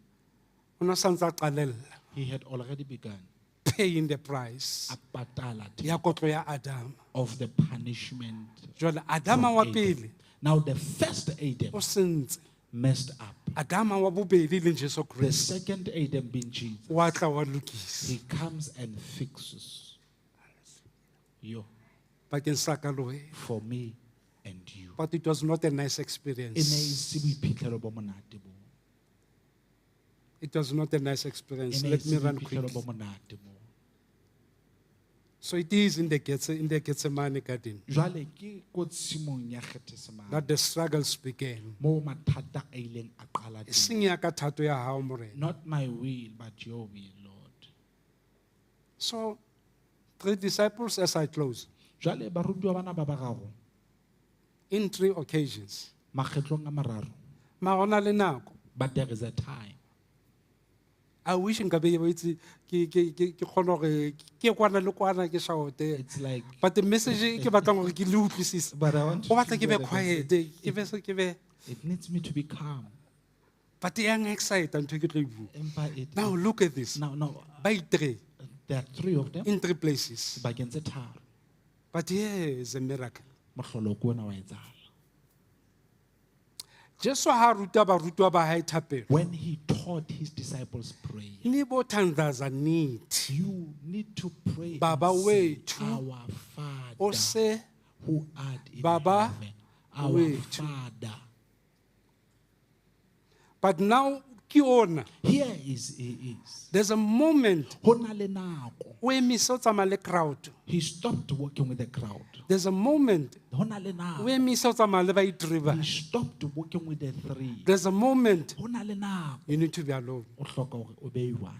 o na santse a qalella, he had already begun paying the price a patala ya kotlo ya Adam. of the punishment. Jwale Adama from wa Adam. pele Now the first Adam o sentse. messed up. Adama wa bobedi leng Jesu The Christ second Adam being Jesus, wa tla wa lokisa he comes and fixes you bakeng sa ka le wena. for me and you. But it was not a nice E ne e experience. se boiphihlelo bo monate bo. It was not a nice E experience. ne e Let se me run boiphihlelo quickly. bo monate bo. So it is in the Gethsemane garden Jwale ke ko tshimong ya Gethsemane that the struggles began. moo mathata a ileng a qala E teng. seng ya ka thato ya hao, Morena. Not my will but your will, Lord. So three disciples, as I close, Jwale barutuwa bana ba bararo in three occasions. makgetlong a mararo, Mara ho na le nako. but there is a time. I wish nka be itse ke kgona hore ke kwana le kwana ke shout. It's like But the message e ke batlang hore ke le utlwisise. But I want O batla to ke be hear the quiet, message. ke be se ke be It needs me to be calm. but e yang excite ntho e ke tlo e bua. Empa it Now look at this. Now Ba itre there are three of them. in three places. Bakeng tse tharo. But here is a miracle. Mohlolo ke ona wa etsahala. Jesu ha a ruta barutwa ba hae thapelo. When he taught his disciples prayer, Ni bo thandaza nithi you need to pray and Baba say, wethu, our Father o se who art in Baba heaven, our wethu. Father. But now ke ona. Here is he is. There's a moment Ho na le nako. o emise o tsamaya le crowd. He stopped working with the crowd. There's a moment Ho na le o nako. emise o tsamaya le ba itriba. He stopped working with the three. There's a moment Ho na le nako. you need to be alone. O hloka hore o be one.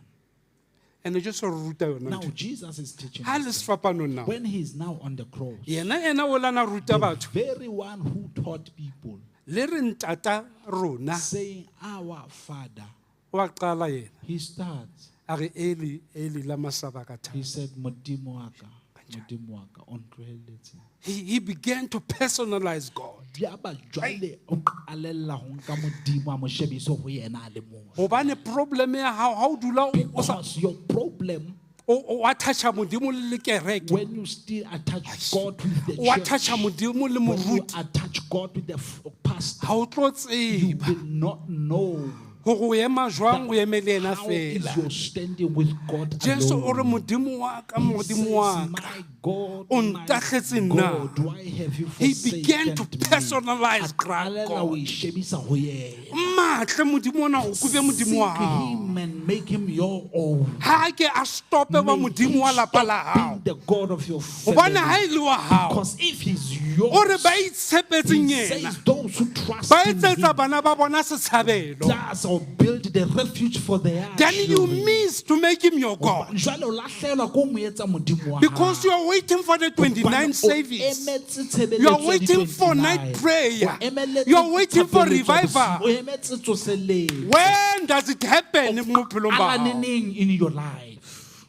And Jesu o re ruta yona Now ntho. Jesus is teaching Ha le us. sefapanong now. When he is now on the cross, Yena ena o lana ruta the batho. very one who taught people, Le re ntata rona saying, Our Father, wa qala yena. he starts. A re Eli Eli lama sabakatha. He said, Modimo wa ka, Modimo wa ka, o ntlohelletseng." He began to personalize God. Yaba jwale o qalella ho nka Modimo a mo shebise ho yena a le mong. Hobane problem ya hao ha o dula o sa Because your problem o attach Modimo le kereke. when you still attach God with the O church, attach Modimo le when you moruti. attach God with the pastor, Ha o tlo you tseba will not know hore o ema jwang o eme le yena how is feela. your standing with God Jesu o re alone. Modimo wa ka He Modimo says, wa ka. My God, O my ntahletse nna. God, why have you He began forsaken to me? personalize A qalella God. ho e shebisa ho yena. Mmatle Modimo ona o kube Modimo wa Seek hao. him and make him your own. Ha a ke a stope ba May Modimo he wa lapa la stop hao. being the God of your Hobane ha family. e le wa hao. Because if he's O re yours, ba itshepetseng he yena. says those who trust Ba in etsetsa him bana ba bona setshabelo. does or build the refuge for their Then you children. miss to make him your God. Jwale o lahlehelwa ke ho mo etsa Modimo wa Because hao. you are waiting for the 29 Hobane o service. emetse tshebeletso You are ya waiting for di-29. night prayer. O emeletse You are waiting for tshebeletso ya revival. bosiu. O emetse tsoseletso. When does it happen mo bophelong ba Ala hao? neneng in your life.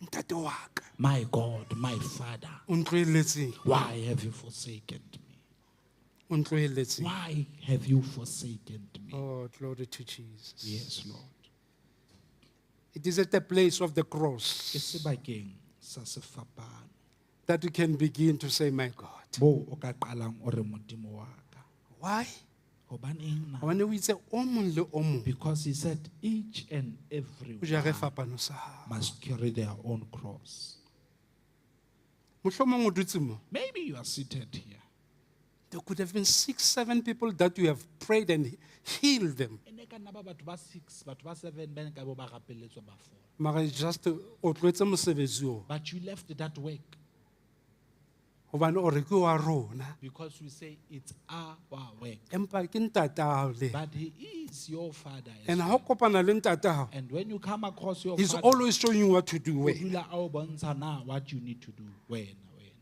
Ntate wa ka, My God, my Father, o ntlohelletseng? why have you forsaken me? O ntlohelletseng? Why have you forsaken me? Oh, glory to Jesus. Yes, Lord. It is at the place of the Ke cross sebakeng sa sefapano that you can begin to say, my God. moo o ka qalang o re Modimo wa ka. Why? Hobaneng na? Hobane o itse o mong le o mong Because he said each and every o jare one fapano sa hao. must carry their own cross. Mohlomong o dutse mo. Maybe you are seated here. There could have been 6, 7 people that you have prayed and healed them. E ne e ka nna ba batho ba 6, batho ba 7 ba ne ka bo ba rapelletswe ba fola. Mara just o tlohetse mosebetsi oo. But you left that work Hobane o re ke wa rona. because we say it's our work. Empa ke ntata hao le. But he is your father. As And ha o well. kopana le ntata hao, And when you come across your he's father, always showing you what to do. o Wena. dula a o bontsha na what you need to do. Wena, wena.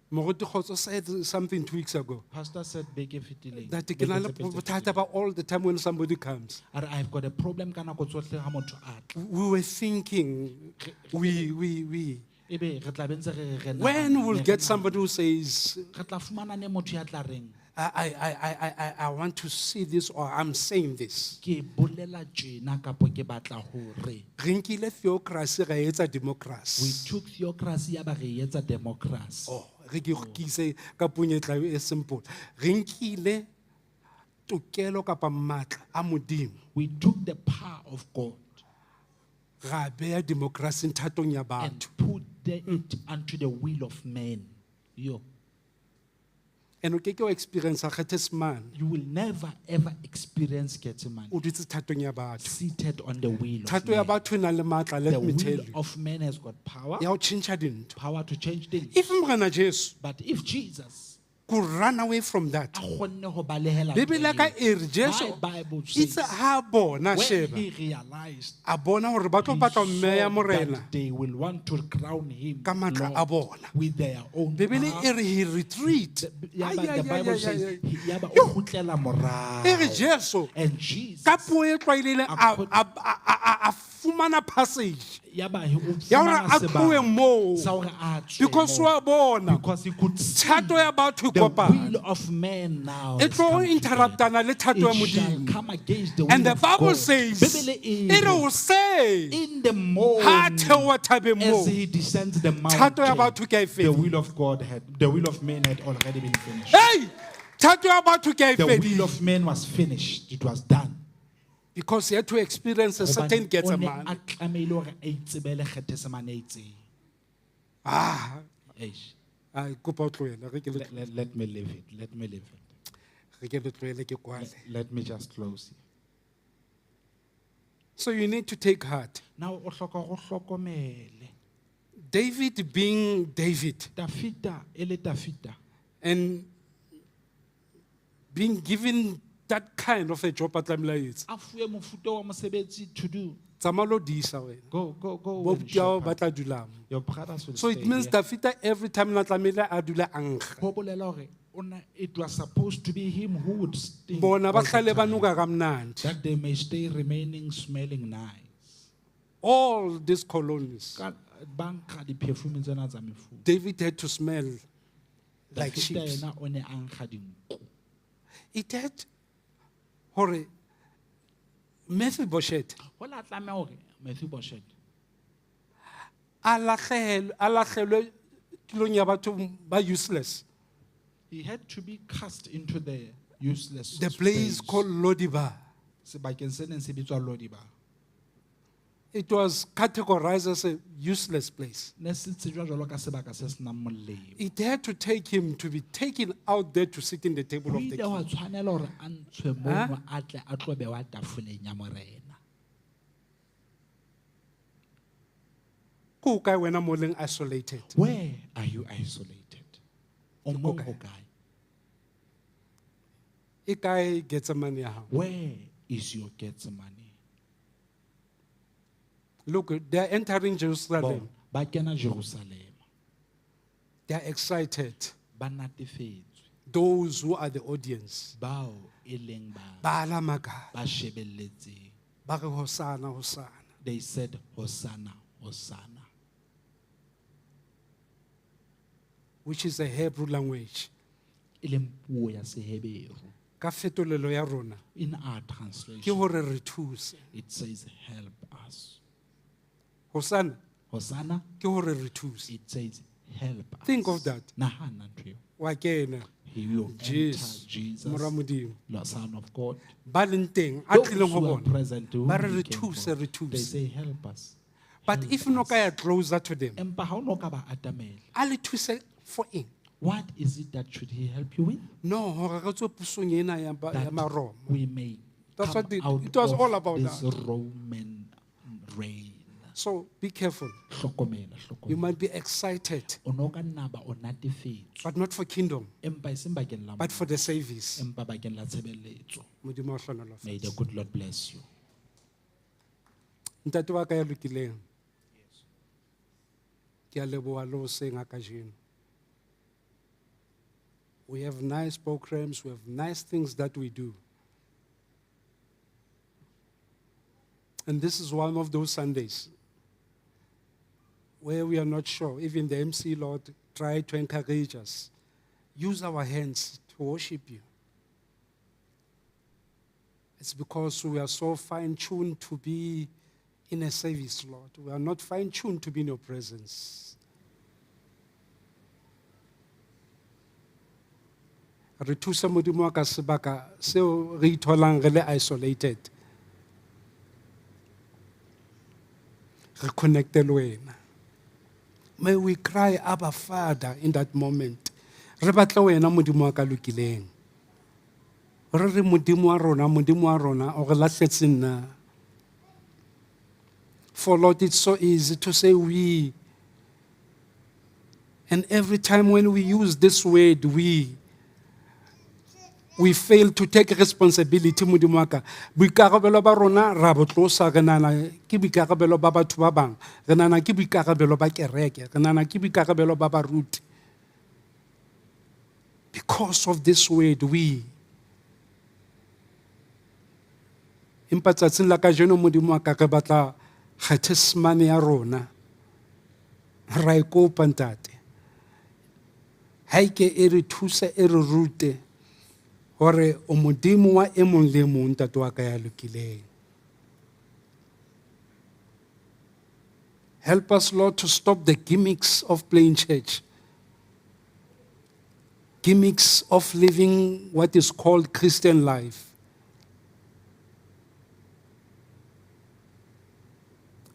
Moruti Kgotso said something 2 weeks ago. Pastor said beke e fetileng. That ke na Beke le tse pedi tse bothata fetileng. ba all the time when somebody comes. A re, I've got a problem ka nako tsohle ha motho a tla. We were thinking, we. Ebe re tla be ntse re re re When nahana, we'll ne re get nahana. somebody who says, Re tla fumana ne motho ya tla reng, I want to see this or I'm saying this. ke bolela tjena kapo ke batla hore. Re nkile theocracy ra e etsa We democracy. took theocracy ya ba re e etsa democracy. Oh, re ke ise ka puong e tla e simple. Re nkile tokelo kapa matla a Modimo We took the power of God ra beya democracy thatong ya and batho. put it unto the will of man. Yo. And o keke wa experience Gethsemane You will never ever experience Gethsemane o dutse thatong ya batho. seated on the will of Thato ya man. batho e na le matla, The let me tell will you. of man has got power, Ya ho tjhentjha dintho. power to change things. If Morena Jesu But if Jesus could run away from that, a kgonne ho balehela Bibele ya ka ntho e re Jesu My Bible itse says, ha bona when sheba he realized a bona hore ba tlo he batla ho saw mmeya morena that they will want to crown him ka matla Lord a bona. with their own Bibele power. e re he retreat. Yaba, Ai, ai, the ai, Bible ai, says ai, ai. yaba o kgutlela morao. E re Jesu And Jesus ka puo e tlwaelehileng a fumana passage yaba he o ya hore fumana a tlohe sebaka moo sa hore a tswe because moo. wa bona Because he could see thato ya batho e the kopana will of man now e has tlo come together. interruptana le thato ya It shall Modimo. come against the And will the of Bible God. says Bibele e e re re, hoseng in the ha morning theoha thabeng as moo he descends the thato ya mountain, batho ke a e the fedile. will of God had, the will of man had already been finished. Hey, thato ya batho ke a e The will fedile of man was finished. It was done. Because he had to experience a certain Hobane o ne Gethsemane. a tlamehile hore a itsebele Gethsemane e itseng. Ah, Eish. ai, kopa o tlohele, re ke le Let me leave it. Let me leave it. re ke le tlohele ke kwale. Let me just close here. So you need to take heart. Now o hloka ho hlokomele. David being David Dafita e le Dafita. and being given that kind of a job a tlamehile a etse. A fuwe mofuta wa mosebetsi to do. Tsamaya lo disa wena. Go, go, go. Bo and abuti hao ba shepherd. tla dula mo. Your brothers will So it stay means here. Dafita every time na tlamehile a dule a nkga. Ho bolela hore o na- it was supposed to be him who would stay Bona ba all the hlale ba time, nuka kamnandi. that they may stay remaining smelling nice. All these colonies. Ka ba nkga di-perfume tsena tsa mefuta. David had to smell like Dafita sheep. yena o ne a nkga dinku. It had hore Mephibosheth Ho la tlameha hore Mephibosheth a lahlehelwe a lahlelwe tulong ya batho ba useless. he had to be cast into the useless The place space. called Lodibar. Sebakeng se neng se bitswa Lodiba. It was categorized as a useless place. Ne se tsejwa jwalo ka sebaka se senang molemo. It had to take him to be taken out there to sit in the table Ho of the ile king. hwa tshwanela hore a ntshwe mono a tle a tlo bewa tafoleng ya morena. Ko kae wena mo leng isolated? Where are you isolated? O mong kae? ho kae? E kae Gethsemane ya hao? Where is your Gethsemane? Look, they are entering Jerusalem. Bona, ba kena Jerusalem. They are excited. Ba natefetswe. Those who are the audience. Bao e leng ba Ba la makala. ba shebelletseng. Ba re Hosanna, Hosanna. They said Hosanna, Hosanna. Which is a Hebrew language. E leng puo ya Seheberu. Ka fetolelo ya rona, In our ke translation, hore re thuse. it says help us. Hosanna, Hosanna, ke hore re thuse. it says help us. Think of that. Nahana ntho eo. Wa kena. He will enter Jesu, Jesus, Mora Modimo. the Son of God. Ba leng teng, a Those tlileng ho who are bona. present, who Ba re he re came thuse, for, re they thuse. say help us. But Help if no us. ka ya closer to them, Empa ha o no ka ba atamela. a le thuse for eng? What is it that should he help you with? No, hore re tswe pusong ena ya ba- ya That Maroma. we may That's come what it- out it was of all about this that. Roman reign. So be careful. Hlokomela, You hlokomela. might be excited, O no ka nna ba o natefetswe. but not for kingdom, Empa eseng bakeng la but for the mmuso, service. empa bakeng la tshebeletso. Modimo a o hlohonolofatse. May the good Lord bless you. Ntate wa ka ya lokileng. Ke a leboha le hoseng ha kajeno. We have nice programs, we have nice things that we do. And this is one of those Sundays where we are not sure. Even the MC Lord tried to encourage us. Use our hands to worship you. It's because we are so fine-tuned to be in a service, Lord. We are not fine-tuned to be in your presence. Re thuse Modimo wa ka sebaka seo re itholang re le isolated. Re connecte le wena. May we cry, Abba Father, in that moment. Re batla wena Modimo wa ka lokileng. Re re Modimo wa rona, Modimo wa rona, o re lahletse na. For Lord, it's so easy to say we. And every time when we use this word, we fail to take responsibility, Modimo wa ka. Boikarabelo ba rona ra bo tlosa, re nahana ke boikarabelo ba batho ba bang. Re nahana ke boikarabelo ba kereke. Re nahana ke boikarabelo ba baruti. Because of this word, we. Empa tsatsing la kajeno, Modimo wa ka, re batla Gethsemane ya rona. Ra e kopa, ntate. Ha e ke e re thuse, e re rute hore o Modimo wa e mong le e mong, ntate wa ka ya lokileng. Help us, Lord, to stop the gimmicks of playing church. Gimmicks of living what is called Christian life.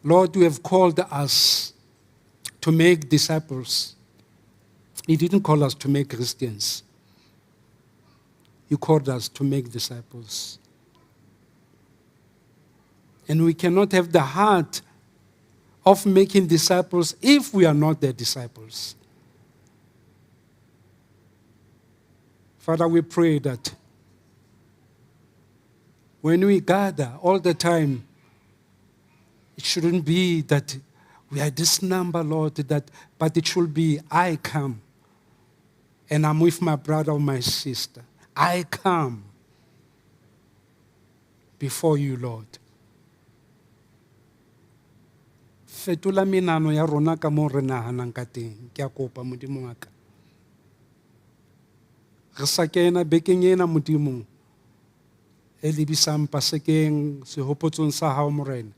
Lord, you have called us to make disciples. You didn't call us to make Christians. You called us to make disciples. And we cannot have the heart of making disciples if we are not their disciples. Father, we pray that when we gather all the time, it shouldn't be that we are this number, Lord, but it should be I come and I'm with my brother or my sister. I come before you, Lord. Fetola menahano ya rona ka moo re nahanang ka teng. Ke a kopa, Modimo wa ka. Re sa kena bekeng ena, Modimo, e lebisang Pasekeng, sehopotsong sa hao, Morena.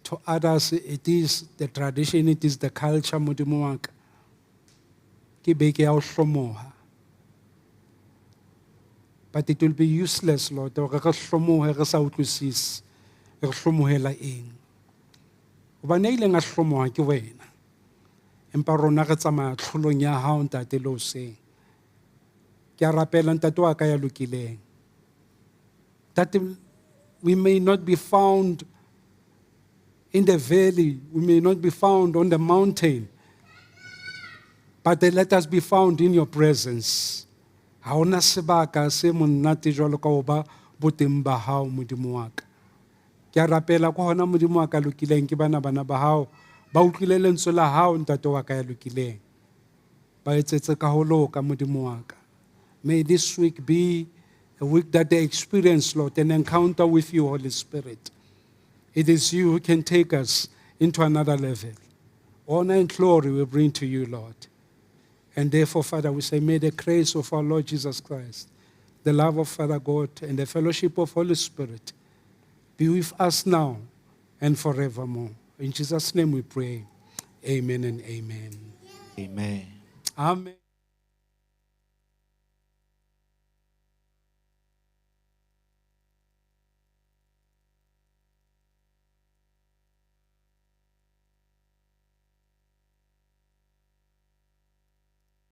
To others, it is the tradition, it is the culture, Modimo wa ka. Ke beke ya ho hlomoha. But it will be useless, Lord, hore re hlomohe re sa utlwisise, re hlomohela eng. Hobane a ileng a hlomoha ke wena. Empa rona re tsamaya tlholong ya hao, ntate, le hoseng. Ke a rapela, ntate wa ka ya lokileng. That we may not be found in the valley, we may not be found on the mountain, but let us be found in your presence. Ha hona sebaka se monate jwalo ka ho ba boteng ba hao, Modimo wa ka. Ke a rapela ko hona, Modimo wa ka lokileng, ke bana bana ba hao, ba utlwile lentswe la hao, ntate wa ka ya lokileng. Ba etsetse ka ho loka, Modimo wa ka. May this week be a week that they experience, Lord, an encounter with you, Holy Spirit. It is you who can take us into another level. Honor and glory we bring to you, Lord. And therefore, Father, we say, may the grace of our Lord Jesus Christ, the love of Father God, and the fellowship of Holy Spirit be with us now and forevermore. In Jesus' name we pray. Amen and amen. Amen. Amen.